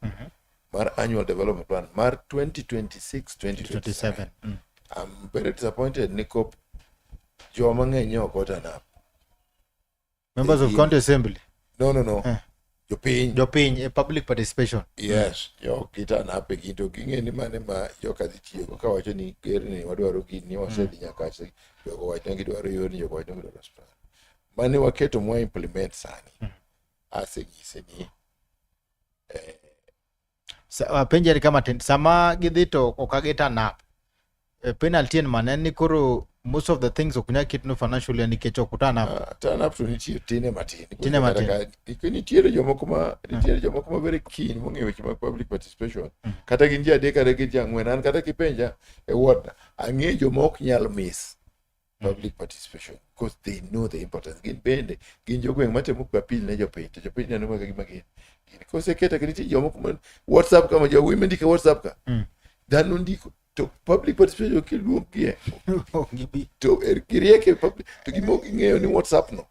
mar annual development plan mar 2026 2027. 27. I'm very disappointed ni kop joma ng'eny ne ok oturn up. Members of county assembly? No. Eh. Jopiny. Jopiny e public participation. Yes, jo giturn up e gin to ging'e ni mane ma joka dhi tiyogo kawacho ni ker ni wadwaro gini wasedhi nyaka jogo wacho ni gidwaro yorni, jogo wacho ni gidwaro osiptal mane waketo mwa implement sani. Aseng'ise ni Penje ni kama tin sama gidhi to ok gi turn up, penalty en mane? En ni koro most of the things ok nyal ketno financially nikech ok turn up. Ah, turn up to nitie tine matin. Tine matin. Nitiere jomoko ma very keen mong'eyo weche mag public participation, kata gin ji adek kata gin ji ang'wen. An kata kipenja e ward, ang'e joma ok nyal miss public participation because they know the importance. Gin bende gin jogweng' matemo appeal ne jopiny, to jopiny neno ka gima gin koseketa. Nitie jomoko ma WhatsApp kama jowuoyi mandiko e WhatsApp ka dhano ndiko to public participation kiluonggie Ok gibi. To giriek e public to gima ok ging'eyo ni WhatsApp no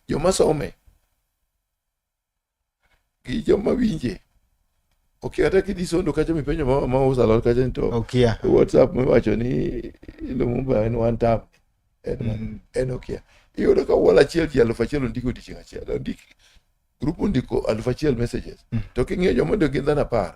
joma some gi joma winje ok. Kata kidhi sondo kacha mipenjo mama ma uso alot kacha ni to Okia. WhatsApp miwacho ni Lumumba en one term en, en okia. Iyudo ka wall achiel ji 1000 ondiko odiochieng' achiel, ondik group ondiko 1000 messages, to king'iyo joma ondiko gin dhano 10.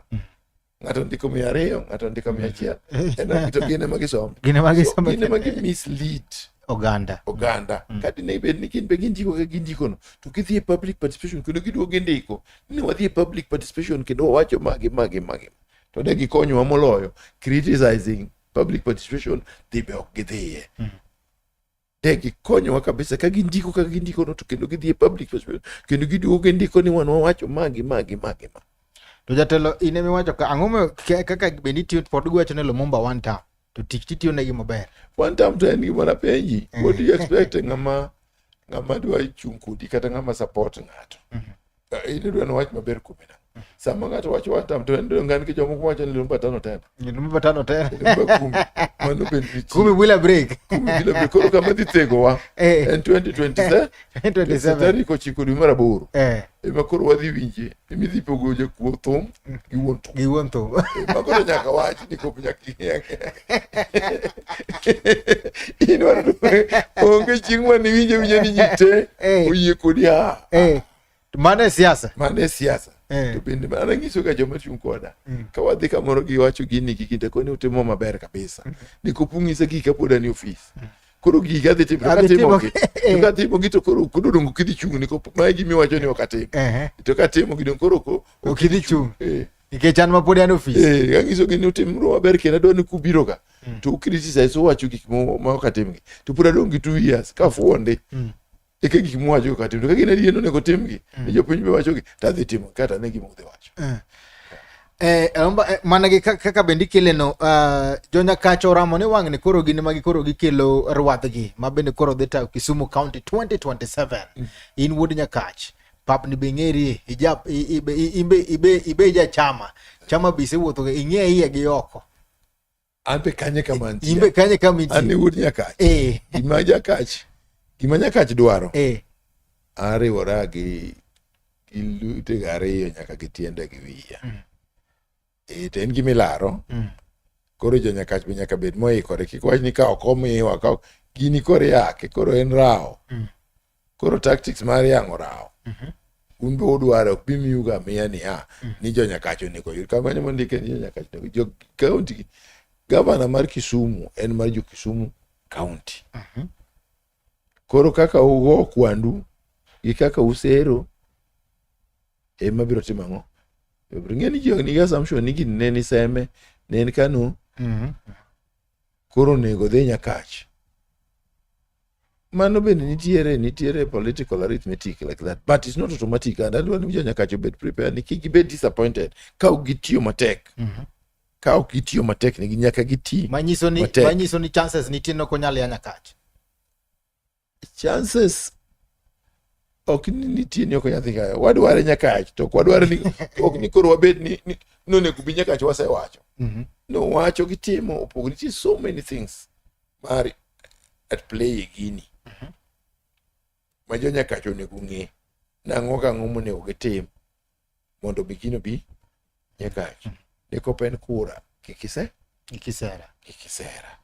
Ng'ato ondiko 200, ng'ato ondiko 100, en to gin ema gisomo. Gin ema So, gisomo. gin ema gi mislead oganda. Oganda. Ka dine bed ni gin be gindiko kaka gindiko no, to gidhi e public participation kendo giduogo gindiko ni wadhi e public participation kendo wawacho magi magi magi, to ne gikonyowa moloyo criticizing public participation. Dhi be ok gidhiye, ne gikonyowa kabisa ka gindiko kaka gindiko no, to kendo gidhi e public participation kendo giduogo gindiko ni wan wawacho magi magi magi ma. To jatelo, in emiwacho ka ang'o kaka bende itiyo pod giwacho ni Lumumba one term to tich titiyo negi maber? One term to en gima napenji, what do you expect ng'ama dwa chung' kodi kata ng'ama support ng'ato? In idwa ni wach maber kuome na sama ng'ato wacho one term to en dong' an gi jomoko wacho ni Lumumba tano tena. Lumumba tano tena. Lumumba kumi mano bende nitie. Kumi bila break. Kumi bila break. Koro kama dhi thegowa en 2027. 27. Tarik 9 dwe mar 8 ema koro wadhi winje emidhi pogo jakuo thum gi wuon thum. Gi wuon thum. Ma koro nyaka wach ni kop nyaka in onge chieng' mane iwinjo winjo ni ji te oyie kodi a. Mano e siasa. Mano e siasa. To bende an anyiso ga joma chung' koda ka wadhi kamoro giwacho gini gi kinde koni utimo maber kabisa ni kop ung'isa gigi kapod an e ofis, koro gigi adhi timo to Adhi timo- katimogi to katimogi to koro dong' ok idhi chung' ni kop mae gimiwacho ni ok atim. To katimogi dong' koro Ok idhi chung'. Nikech an ma pod an e ofis. Anyisogi ni utimru maber kendo adwa ni kubiro ka to u criticize uwacho gik ma ok atimgi to pod adong' gi 2 years ka fuonde eka gik muwacho ok atim, to ka gin adier onego timgi ni jopiny be wachogi to adhi timo kata ne gima udhi wacho. Omba, mana gi kaka bende ikele no, jonyakacho oramo ni wang'ni koro gin ema koro gikelo rwadhgi ma bende koro dhi tayo Kisumu County 2027. In wuod Nyakach, papni be ing'erie, ijap ibe ija chama chama be isewuotho ga, ing'e iye gi oko. An be kanye kama antie. Imbe kanye kama An intie. wuod Nyakach. Gima Nyakach dwaro ariwora gi lutega ariyo nyaka gi tienda gi wiya. To en gima ilaro. Koro jo Nyakach be nyaka bed moikore, kik wach ni ka ok omiwa ka gini koro iyake, koro en rawo. Koro tactics mar yang'o rawo un be udwaro ok bi miu ga miya niya ni jo Nyakach onego yud kamano mondike ni jo Nyakach onego jo county gi. Gavana mar Kisumu en mar jo Kisumu County. Koro kaka ugo kwandu gi kaka usero. Ema biro timo ang'o? Ng'e ni ji nigi assumption ni gini ne ni Seme, ne en Kano, koro onego dhi Nyakach. Mano bende nitiere nitiere political arithmetic like that, but it's not automatic. And adwa ni jo Nyakach obed prepared ni kik gibed disappointed ka ok gitiyo matek. Ka ok gitiyo matek ni nyaka giti Manyiso ni matek. Manyiso ni chances nitie ni ok onyal ya Nyakach. Chances ok ni nitie ni ok onyal dhi kayo. Wadware Nyakach to ok wadware ni ok ni koro wabed ni nonego bi Nyakach wasewacho. No wacho gi timo opogore. Nitie so many things mar at play e gini. Ma jo Nyakach onego ng'e nang'o gang'o monego gitim mondo mi gino bi Nyakach. Ne kopen kura kik ise Kisera. Kik isera.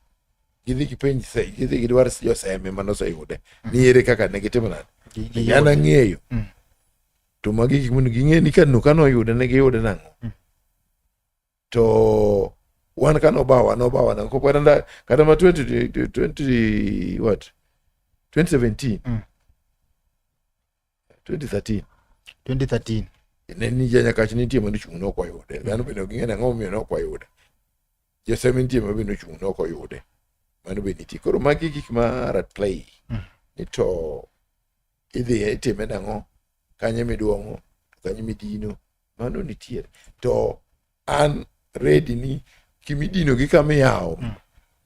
Gidhi gipenj gidhi gidwar joseme manoseyude ni ere kaka ne gitimo nade. An ang'eyo. To magi gik mondo ging'e ni kano kanoyude ne giyude nang'o. To wan kanobawa nobawa nang'o kata kata ma 20 20 what 2017 2013 2013 ne ni janyakach nitie mane ochung' ne ok wayude. Dhano bende ok ging'e ni ang'o momiyo ne ok wayude. Joseme nitie ma bende ochung' ne ok oyude. Mano be nitie. Koro magi gik ma are at play. Ni to idhi itime nang'o, kanye miduong'o, kanye midino, mano nitiere. To an ready ni kimidino gi kama iyawo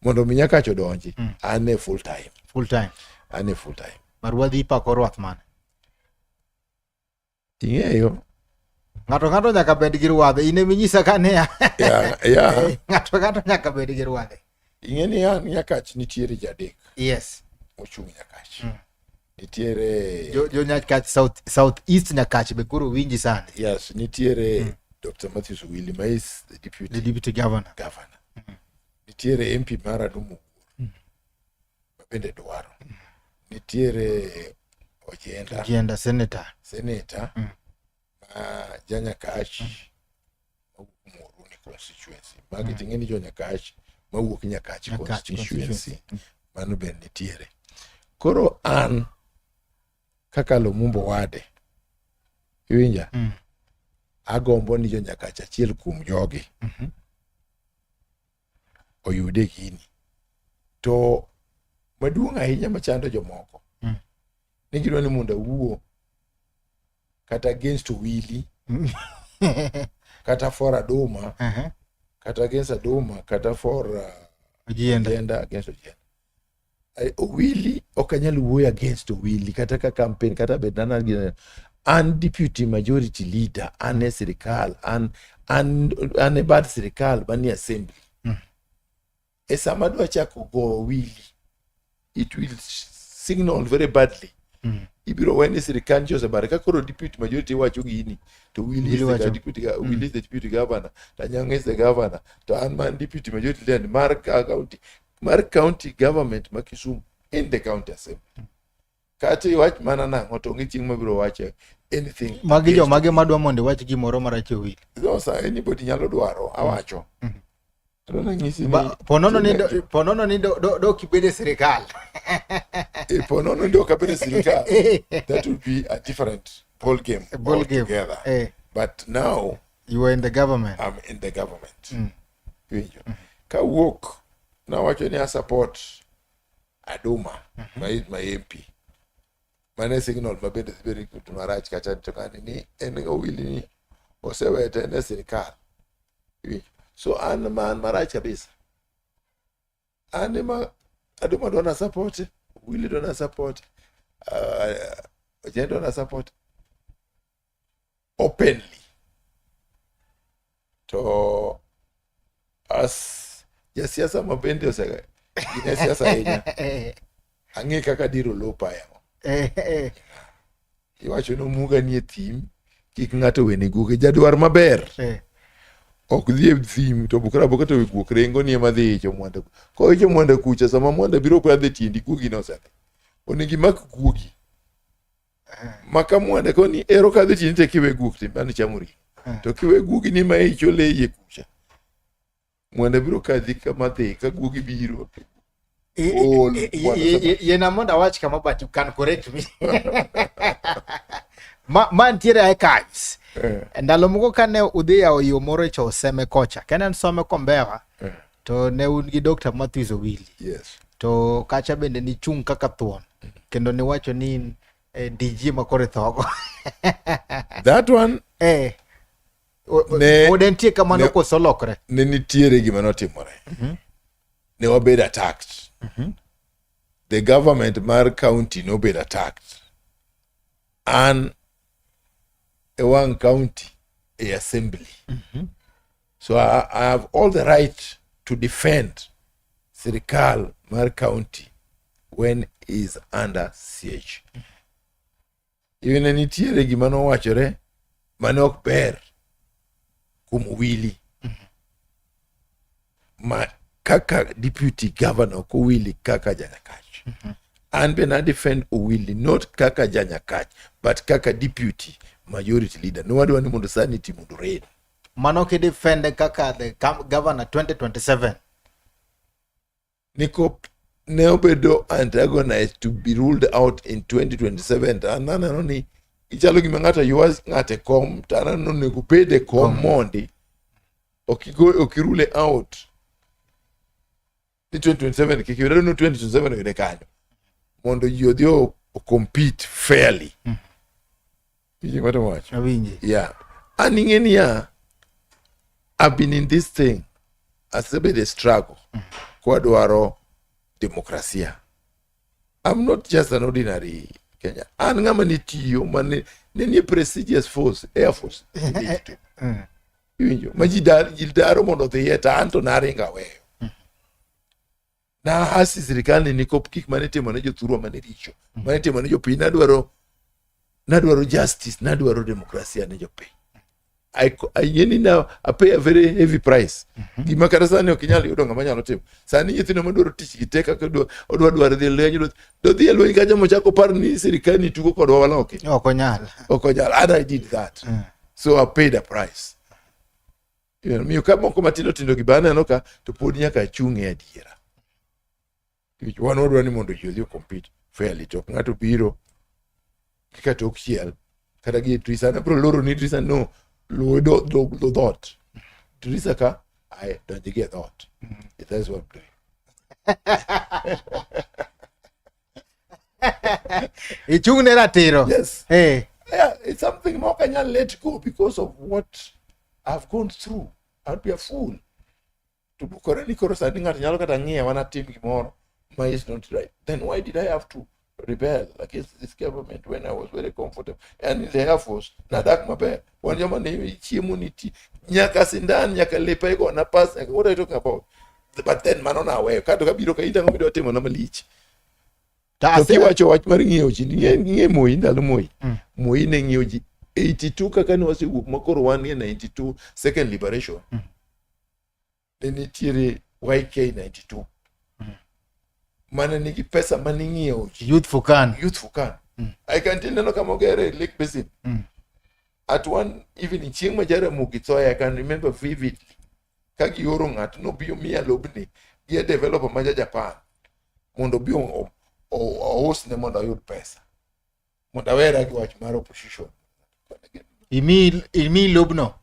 mondo mi Nyakach odonji, an e full time. Full time. An e full time. Barua ipako rwath mane? Ing'eyo? Ng'ato ng'ato nyaka bed gi rwadhe. In eminyisa ka niya. Yeah. Ng'ato ng'ato nyaka bed gi rwadhe. Ing'e ni an Nyakach nitiere ji adek Yes. mochung' Nyakach. Nitiere Jo Nyakach South East Nyakach be koro winji sani. Yes, nitiere Dr. Matthews Owili ma is the deputy, The deputy governor. governor. Nitiere MP mar Adumu ma bende dwaro. Nitiere Ojienda, Ojienda senator. Senator ma Janyakach mawuok Muhoroni constituency. Magi ting'e ni jo Nyakach mawuok Nyakach Nyakach constituency. Mano bende nitiere. Koro an kaka Lumumba Wade, iwinja? Agombo ni jo Nyakach achiel kuom jogi oyude gini. To maduong' ahinya machando jomoko ni gidwa ni mondo awuo kata against Owili, kata for Aduma, kata against Aduma, kata for Ojienda. Ojienda, against Ojienda. Owili ok anyal wuoyo against Owili kata ka campaign kata bed nana an deputy majority leader, an e sirikal, an e bad sirikal manie assembly. E sama adwa chako go Owili, it will signal very badly. Ibiro wene sirikal nchi osebare ka koro deputy majority wacho gini to Willy is the wacho. deputy Willy is the deputy governor, Tanyang is the governor, to an man deputy majority leader mar county, mar county government ma Kisumu in the county assembly. Kata iwach mana nang'o to onge chieng' mabiro wache anything. Magi against jomage madwa mondo iwach gimoro marach e Owili. No, sir, anybody nyalo dwaro awacho. Adwa nyisi ni Ponono ni ponono ni do kibede sirikal. Ponono ni ok abedo e sirikal, that would be a different ball game Ball game. altogether. But now You were in the government. I'm in the government. Iwinjo? Kawuok nawacho ni a support Aduma ma is my MP. Mane signal ma bende dhi bedo ni marach kacha to ng'ani ni en Owili ni osewete en e sirikal. Iwinjo? So an man marach kabisa. An ema Aduma dwa na support, Owili dwa na support, Ojienda dwa na support openly. To as jasiasa ma bende ose gine siasa ahinya, ang'e kaka diro lopa yamo. Iwacho ni omuga nie thim, kik ng'ato wene guoge. Jadwar maber ok dhi e thim to bukra aboka to guok ringo ni ema dhi icho mwanda. Koicho mwanda kucha, sama mwanda biro kadho e tiendi, guogi nosedhi. Onego imak guogi. Maka mwanda koni ero kadho e tiendi to kiwe guok to mano chamo ring'o. To kiwe guogi ni ma icho le iye kucha. Mwanda biro kadhi kama dhi ka guogi biro. Ol, mwanda sama. Yena mondo awach kama, but you can correct me. Ma ntiere archives. Ndalo moko kane udhi yawo yo moro e Seme kocha, kane en Some Kombewa, to ne un gi Dr. Matthews Owili. Yes. To kacha bende nichung' kaka thuon, kendo niwacho ni DG ma koro ithogo. That one Pod entie kamano koso olokre? Ne nitiere gima notimore. Ne wabedo attacked. The government mar county nobedo attacked. An e wang' county e assembly. So I have all the right to defend sirikal mar county when is under siege. Even ne nitiere gima nowachore mane ok ber kuom Owili. Ma kaka deputy governor ok Owili kaka janyakach. An be na defend Owili not kaka janyakach but kaka deputy majority leader. Nowadwa ni mondo sanity mondo reign. Mano kidefend kaka the governor 2027. Niko ne obedo antagonized to be ruled out in 2027 to an aneno ni ichalo gima ng'ato ywa ng'ato e kom to an aneno onego obed e kom mondi ok irule out ni 2027 kik yude ni 2027 oyude kanyo mondo ji odhi o compete fairly. Iwinjo gima atemo wacho? Awinji. Yeah. An ing'e niya, I've been in this thing. Asebedo e struggle. Kwadwaro demokrasia. I'm not just an ordinary Kenya. An ng'ama ne tiyo mane ne nie prestigious force, Air Force. Iwinjo? Ma ji daro mondo odhiye to an to naringo aweyo. Na hasi sirikal ni nikop gik mane itimo ne jothurwa mane richo. Mane itimo ne jopiny nadwaro justice, nadwaro demokrasia ne jopiny. Ayie ni na I pay a very heavy price. Gima kata sani ok inyal yudo ng'ama nyalo timo. Sani nyithindo madwaro tich gi tek kaka odwa dwaro dhi e lweny, dhi e lweny kacha mochako par ni sirikal ni tugo kodwa waloki. Ok onyal. Ok onyal. And I did that. So I paid a price. Miyo ka moko matindo tindo gi baneno ka to pod nyaka achung' e adiera. Nikech wan wadwa ni mondo ji odhi o compete fairly to ok ng'ato biro kaka tok chiel kata gi e drisa abiro loro ni drisa no luwo do dhoot drisa ka ae donj gi e dhoot. That's what I'm doing. Ichung' ne ratiro. Yes. Yeah, it's something ma ok anyal let go because of what I've gone through. I'd be a fool to bukore ni koro sani ng'ato nyalo kata ng'iya wan atim gimoro ma is not right. Then why did I have to rebel against this government when I was very comfortable? And in the Air Force, nadak maber. Wan joma ne chiemo nitie. Nyaka sindan, nyaka lepa igona pas, nyaka what are you talking about? But then mano naweyo. Kato kabiro ka in ang'o midwa timo na malich? To kiwacho wach mar ng'iewo ji, ng'e Moi ndalo Moi. Moi ne ng'iewo ji 82 kaka ne wasewuok ma koro wan e 92 second liberation. Ne nitiere YK 92. Mane nigi pesa mane ng'iewo ji. Youth for Can. Youth for Can. I can tell neno kama ogere Lake Basin. At one evening, chieng' ma Jaramogi thoye, I can remember vividly. Ka gioro ng'ato nobiro miya lobni gi a developer ma ja Japan mondo obi ousne mondo ayud pesa mondo awera gi wach mar opposition. Imi lobno.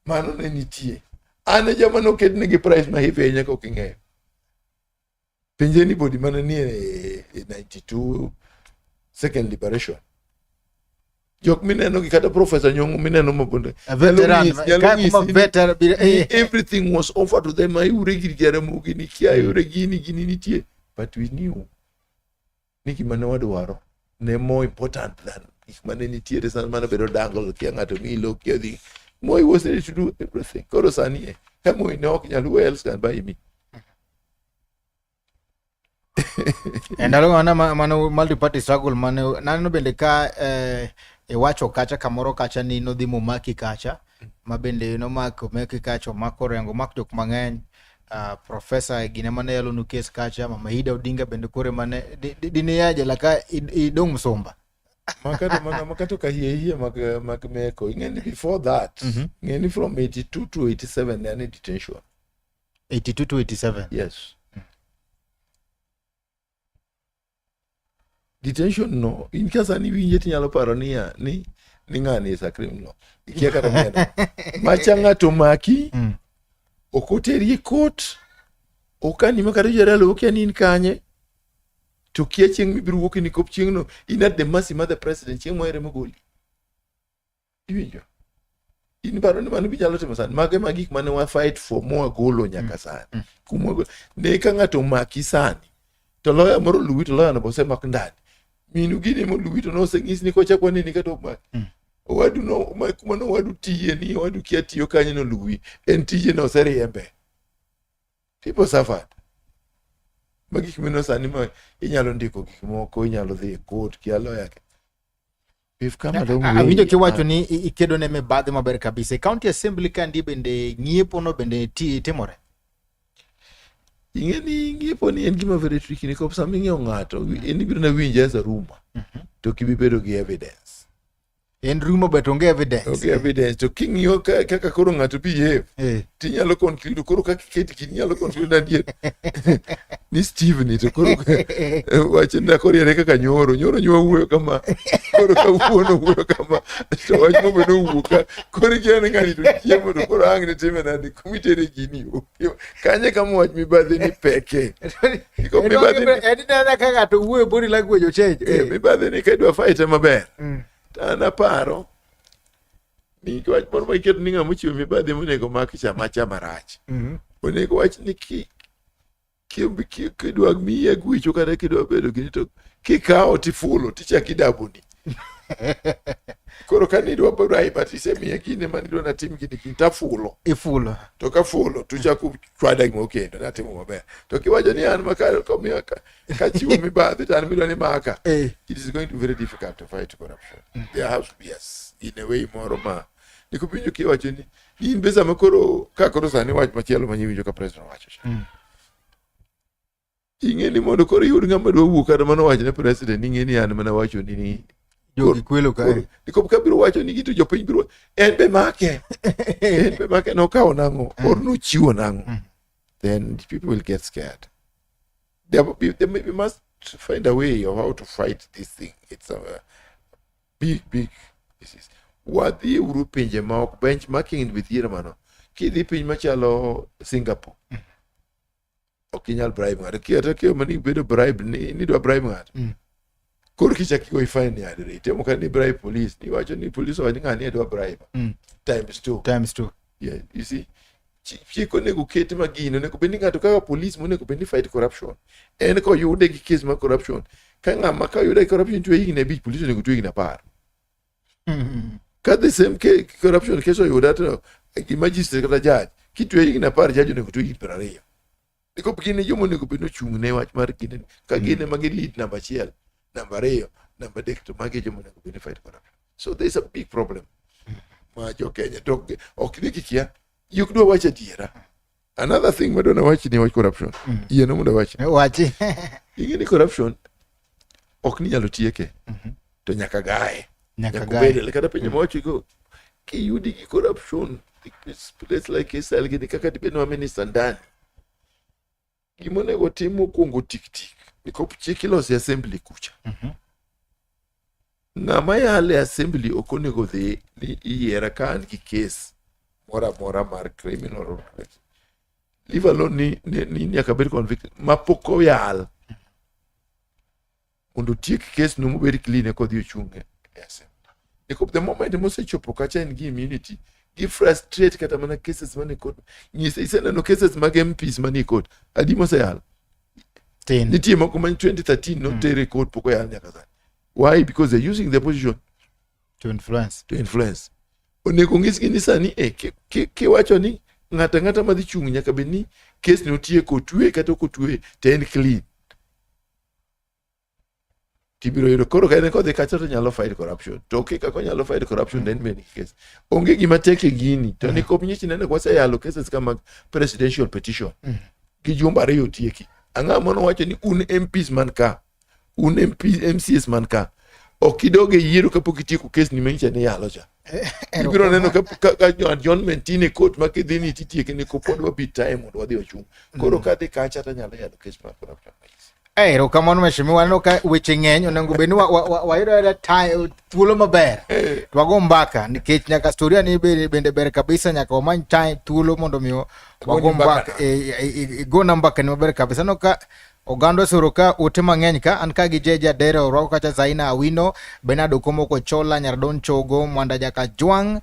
Mano ne nitie. An e jama noketne gi price ma heavy ahinya kok ing'eyo. Penj anybody mane nie e 92 second liberation. Jok mineno gi kata Professor Nyong'o mineno mabonde. A veteran, Nyalo ka nyisi kuma ni veteran biro, everything was offered to them. Ayure gir Jaramogi ni kia, ayure gini, gini nitie. But we knew ni gima ne wadwaro ne more important than gik mane nitiere sana mane bedo dangle kia ng'ato milo kia dhi. Moi was ready to do everything. Koro sani e, ka Moi ne ok nyal, who else can buy me? E ndalo mano mano multi party struggle mane naneno bende ka iwacho kacha kamoro kacha ni nodhi momaki kacha ma bende nomako omaki kacha omako Orengo omak jok mang'eny. Professor gine mane yalo nu kes kacha Mama Ida Odinga bende kore mane dine ya jela ka idong' msumba. Makato mana makato ka hie hie mag meko. Ing'eni before that, ing'eni from 82 to 87 ne an e detention. 82 to 87. Yes. Detention no, in ka sani winje tinyalo paro niya ni ni ng'ani is a criminal. Ikia kata ni en. Macha ng'ato maki, ok oteri e court, okani ma kata jodala okia ni in kanye, to kia chieng' mibiro wuok ni kop chieng'no in at the mercy mar the president chieng' mohere mogoli. Iwinjo? In paro ni mano binyalo timo sani. Mago ema gik mane wa fight for mwagolo nyaka sani. Kumwagolo. Ne ka ng'ato omaki sani, to lawyer moro luwi to lawyer no bosemak ndani. Minu gini moluwi to noseng'is ni kochak waneni kata ok maki. Owadu no ma kuma no owadu tiye ni owadu kia tiyo kanyo noluwi. En tije no oseriembe. People suffered. Ma gik mino sani ma inyalo ndiko gik moko, inyalo dhi e court kia lawyer. We've come a long way. Awinjo kiwacho ni ikedo ne mibadhi maber kabisa. E county assembly kandi bende ng'iepo no bende timore. Ing'e ni ng'iepo ni en gima very tricky nikop sama ing'iewo ng'ato en ibiro na winje as a rumor to ok ibi bedo gi evidence. En rumor but onge evidence. Onge evidence to king'iyo kaka koro ng'ato behave tinyalo conclude koro kaka iket gini inyalo conclude adier ni Steve ni to koro wach na koro riere kaka nyoro nyoro nywa wuoyo kama koro kawuono wuoyo kama to wach mobe nowuok ka koro ikia ni ng'ani to chiemo to koro ang' ne time nade kumitere gini kanye kama wach mibadhi ni peke Iko mibadhi ni En ineno ka ng'ato wuoyo body language ochange. Mibadhi ni ka idwa fight maber to an aparo ni wach moro ma iketo ni ng'ama ochiwo mibadhi monego mak cha macha marach. Onego wach ni kidwa miye gwicho kata kidwa bedo gini to kikawo tifulo tichak idaboni. Koro ka nidwa bribe tisemiya gine mane idwa natim gini gini tafulo. Ifulo. To kafulo to chako chwada gimoro kendo natimo maber. To kiwacho ni an maka komiya kachiwo mibadhi to an midwa ni maka. It is going to be very difficult to fight corruption. There has to be yes, in a way moro ma nikopinjo kiwacho ni in be sama koro ka koro sani wach machielo ma nyiwinjo ka president owacho cha. Ing'e ni mondo koro iyud ng'ama dwa wuok kata mana wach ne president ing'e ni an mana wacho ni Jogi kwelo kae. Nikop ka biro wacho ni to jopiny biro en be make. En be make nokawo nang'o or nochiwo nang'o. Then people will get scared. We must find a way of how to fight this thing. It's a big, big disease. Wadhi uru pinje ma ok benchmarking with yiero mano. Kidhi piny machalo Singapore, ok inyal bribe ng'ato. Kata kiyo mani bedo bribe ni nidwa bribe ng'ato. Koro kichak igoyi fine ni adere. Itemo ka ni bribe police. Niwacho ni police owacho ni ng'ani dwa bribe. Times two. Times two. Yeah, you see. Chik onego ket ma gini onego bed ni ng'ato kaka police monego bed ni fight corruption. En koyude gi case mar corruption. Ka ng'ama ka oyude gi corruption twe higni 5, police onego twe higni 10. Ka the same case, corruption case oyuda to gi magistrate kata judge, kitwe higni 10, judge onego twe higni 20. Nikop gin e joma onego bed ni ochung' ne wach mar gini. Ka gin ema gi lead namba 1, namba 2, namba 3 to magi e joma onego bed ni fight corruption. So there is a big problem ma jo Kenya to ok ni kikia ji ok dwa wacho adiera. Another thing madwa nawach ni wach corruption. Yiena mondo awach. Wachi. Ing'e ni corruption ok ni nyalo tieke to nyaka gaye. Nyaka gaye. Nyaka obed kata pinje mawacho kiyudi gi corruption place like Israel gini kaka dibed ni minister ndani. Gima onego tim mokwongo tik tik nikop chik iloso e assembly kucha. Ng'ama yalo e assembly ok onego dhi ni iyiera ka an gi case moro amora mar criminal or leave alone ni nyaka bed convicted mapok oyal mondo otiek case no mobed clean eka odhi ochung' e assembly. Nikop the moment mosechopo kacha en gi immunity gi frustrate kata mana cases manie court. Nyise iseneno cases mag MPs manie court adi moseyal? Tin. Nitie moko ma 2013 noter e court pok oyal nyaka sani. Why? Because they're using their position To influence. to influence. Onego nyisgi ni sani e kiwacho ni ng'ato ang'ata madhi chung' nyaka bed ni case ni otieko otwe kata ok otwe to en clean. Tibiro yudo koro ka en kodhi kacha to nyalo fight corruption. To ok kaka onyalo fight corruption then be nigi case. Onge gima tek e gini. To nikop nyichi nene waseyalo cases ka mag presidential petition. Gi jumbe 2 otieki. Ang'o mano wacho ni un MPs man ka, un MP, MCs man ka, ok idog e yiero kapok itieko case ni manyicha ni yalo cha. Ibiro neno ka adjournment in e court ma kidhi ni titieke ni pod wabi time mondo wadhi wachung'. Koro kadhi kacha to anyalo yalo case mar corruption. Eh, erokamano mheshimiwa, aneno ka weche ng'eny, onego bed ni wayudo ayuda thuolo maber to wago mbaka nikech nyaka storia ni bende ber kabisa, nyaka wamany time thuolo mondo mi wago mbaka, igona mbaka ni maber kabisa. Aneno ka oganda osoro ka ote mang'eny ka an ka gi Jeje Adere orwako kacha Zaina Awino, Bernard Okomo Kochola, Nyardon Chogo, Mwanda Jakajwang',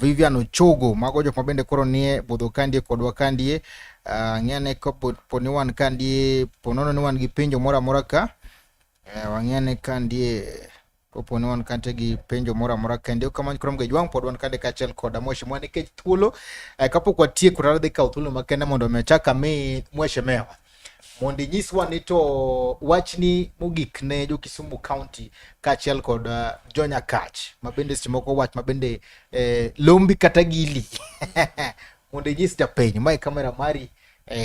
Vivian Ochogo, mago jok ma bende koro nie budho kandie kodwa kandie. Ng'ane kapo ni wan kandie, po nono ni wan gi penjo moro amora ka, wang'ane kandie kopo ni wan kante gi penjo moro amora kende kamano koro Mgejwang' pod wan kande kaachiel koda mheshimiwa nikech thuolo kapok watieko to adhi kawo thuolo makende mondo mi achak ami mheshimiwa mondo inyiswa ni to wachni mogik ne jo Kisumu County kaachiel kod jo Nyakach ma bende seche moko wach ma bende lombi kata gili mondo inyis japiny mae kamera mari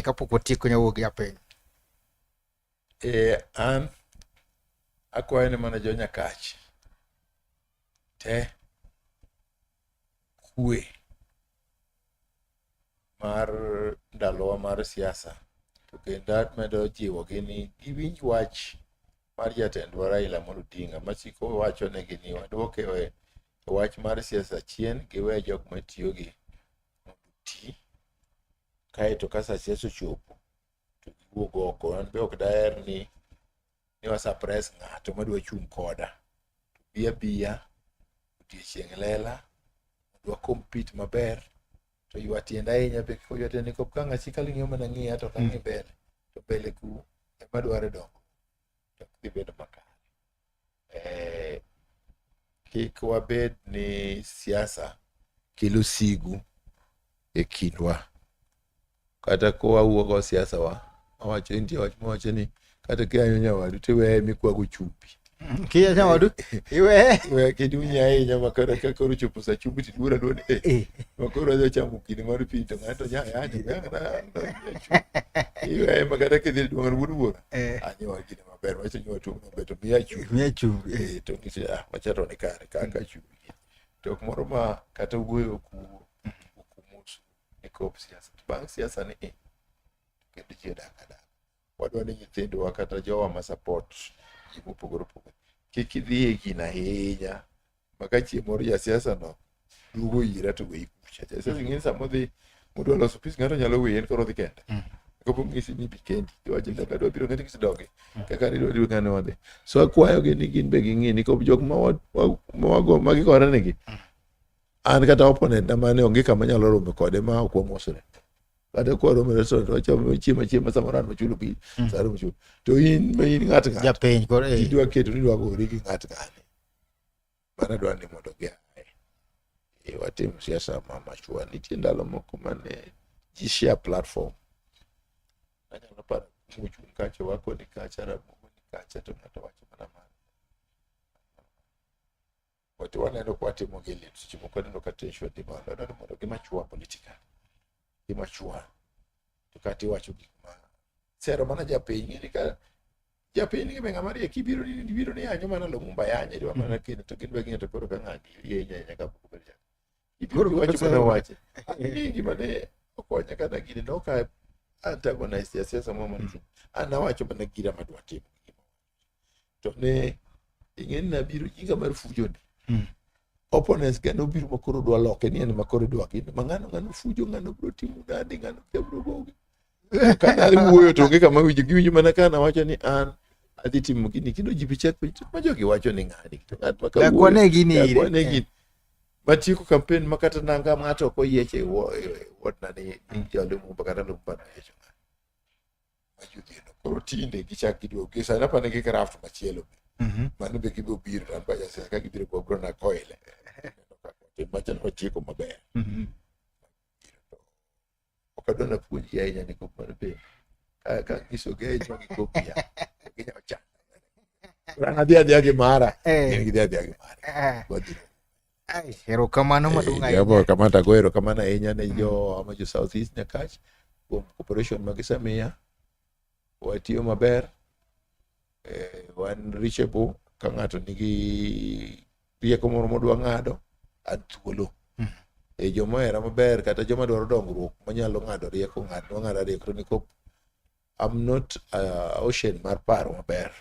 kapok watieko nyawuok gi japiny. An akwayo ni mana jo Nyakach te kwe mar ndalowa mar siasa to kendo amedo jiwogi ni giwinj wach mar jatendwa Raila Amolo Odinga masiko wachonegi ni waduoke e wach mar siasa chien giwe jok matiyo gi mondo oti kaeto ka sa siasa ochopo to giwuog oko. An be ok daher ni wa suppress ng'ato madwa chung' koda. To bi abiya odiochieng' lela wadwa compete maber to ywa tienda ahinya be kik oywa tienda nikop ka ng'achi kaling'iyo mana ng'iya to kang'i mbele to mbele ku ema dware dongo to ok dhi bedo makare. Kik wabed ni siasa kelo sigu e kindwa. Kata kowawuogo siasa wa, wawacho nitie wach mawacho ni kata kiyanyo nyawadu tiweye mikwago chumbi. Kiyanyo nyawadu iweye. Iweye kidunye ahinya ma koro ka koro ochopo sa chumbi tiduor aduora ni ma koro adhi chamo kinde mar pi to ng'ato nya yanyo iweye ma kata kidhi duong' wuod wuora. Anyo gine maber wacho ni watuom maber to miya chumbi. Miya chumbi. To ngisi macha to ni kare kaka chumbi. To ok moro ma kata wuoyo ku okumusu ni kop siasa. To bang' siasa ni kendo ji odak adaka. Wadwa ni nyithindwa kata jowa ma support ji mopogore opogore kik idhi e gino ahinya ma ka chieng' moro jasiasa no duogo ira to weyi kucha. Jasiasa ing'e ni sama odhi modwa loso peace ng'ato nyalo weyi en koro odhi kende. Kapo ng'isi ni bi kendi iwacho ni adwa biro ng'ati kisi dogi kaka idwa biro ng'ane wadhi. So akwayogi ni gin be ging'i ni kop jok ma wago ma gigore negi an kata opponent na mane onge kama nyalo romo kode ma ok wamosore. Kata kwa romo e restaurant wachamo chiemo achiema samoro an machulo bill samoro machulo to in ma in ng'at ng'ato Japiny koro idwa keto ni idwa gori gi ng'at ng'ane. Mano adwa ni mondo giaye. Watim siasa ma machua. Nitie ndalo moko mane ji share platform. Anyalo paro mochung' kacha wako ni kacha Ramogi ni kacha to ng'ato wacho mana mano. But waneno kwa timo gi lit seche moko aneno ka tension ni malo. Adwa ni mondo gimachua politically. Gimachua. To kata iwacho gik ma sero mana japiny ng'eni ka japiny ni be ng'ama riek ibiro ni ibiro ni yanyo mana Lumumba yanye idwa mana kendo to gin be ging'e to koro ka ng'ani yenye ahinya kapok obedo jatelo. Ibiro iwacho mana wache. Ang'e gima ne okonya kata gini ne ok antagonize jasiasa moro mane an awacho mana gira madwa timo. To ne ing'e ni nabiro nyinga mar fujo ni. Opponents ga nobiro ma koro dwa loke ni en ma koro idwa gini ma ng'ano ng'ano fujo ng'ano biro timo nade ng'ano kia biro gogi. Ka nawuoyo to onge kama winjo giwinjo mana ka nawacho ni an adhi timo gini kendo ji be chak penjo ma jogi wacho ni ng'ani to ng'at ma kawuoyo Dakwane gini ire. dakwane gini matieko campaign ma kata nanga ng'ato ok oyieche e ward na ni jo Lumumba kata Lumumba noyiecho ng'ato majudhieno koro tinde gichak giduogo gi sani apani gi craft machielo mano be gibiro biro to an be jasiasa ka gibiro go biro na koile machalo watieko maber ok adwa napuonjgi ahinya ni kop mano be ka nyisogi ahinya ma gikopia ginyalo chando an adhi adhiya gi mara gin gidhi adhiya gi mara wadhi Erokamano maduong' ahinya. Jambo kamano tago erokamano ahinya ne jo ama jo South East Nyakach kuom cooperation ma gisemiya. Watiyo maber, wan reachable ka ng'ato nigi rieko moro modwa ng'ado, an thuolo. Joma ohera maber kata joma dwaro dongruok manyalo ng'ado rieko ng'ado ng'ado rieko to nikop I'm not ocean mar paro maber.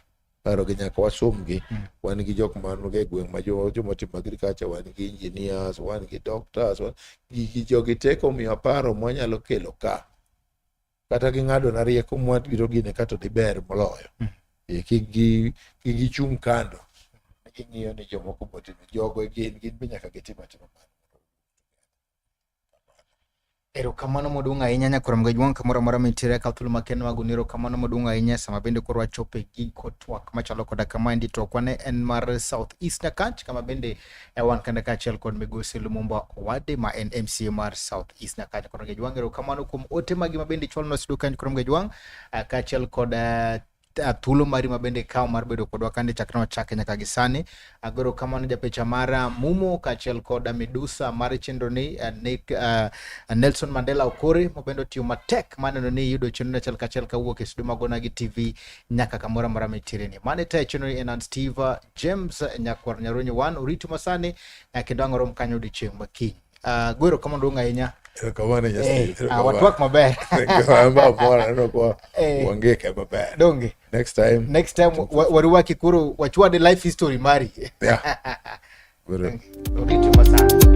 Paro gi nyaka wasomgi. Wan gi jok man e gweng' ma joma timo agriculture, wan gi engineers, wan gi doctors, wan gigi jogi te komiwa paro mwanyalo kelo ka. Kata ging'ado na rieko mwabiro gine ka to diber moloyo. Kik gichung' kando. Ging'iyo ni jomoko botimo jogo gin be nyaka gitim atima mano. Erokamano maduong' ahinya nyakwar Mgajwang' kamoro amora mintiere ka thuolo makende mag goni erokamano maduong' ahinya sama bende koro wachopo e giko twak machalo koda kamaendi. Twakwa ne en mar South East Nyakach kama bende wan kende kaachiel kod migosi Lumumba Owade ma en MCA mar South East Nyakach. Nyakwar Mgajwang' erokamano kuom ote magi ma bende ichwalonwa studio ka nyakwar Mgajwang' kaachiel kod thuolo mari ma bende ikawo mar bedo kodwa kande chakre wachake nyaka gi sani. Agoro kamano japicha mara Mumo kaachiel kod midusa mar chenro ni Nick, Nelson Mandela Okore ma bende otiyo matek maneno ni iyudo chenro achiel kachiel kawuok e studio mag Onagi TV nyaka kamoro amora mintiere ni. Mane tayo chenro ni en an Steve James Nyakwar Nyaronyo 1 oritu masani kendo ang' warom kanyo odiochieng' ma kiny. Goro kamano duong' ahinya. Erokamano Nyasaye. Watwak maber. Amor aneno kwa wangeke maber. Donge. Next time. Next time waruwaki koro wachwade life history mari. Yeah. Oritu masani.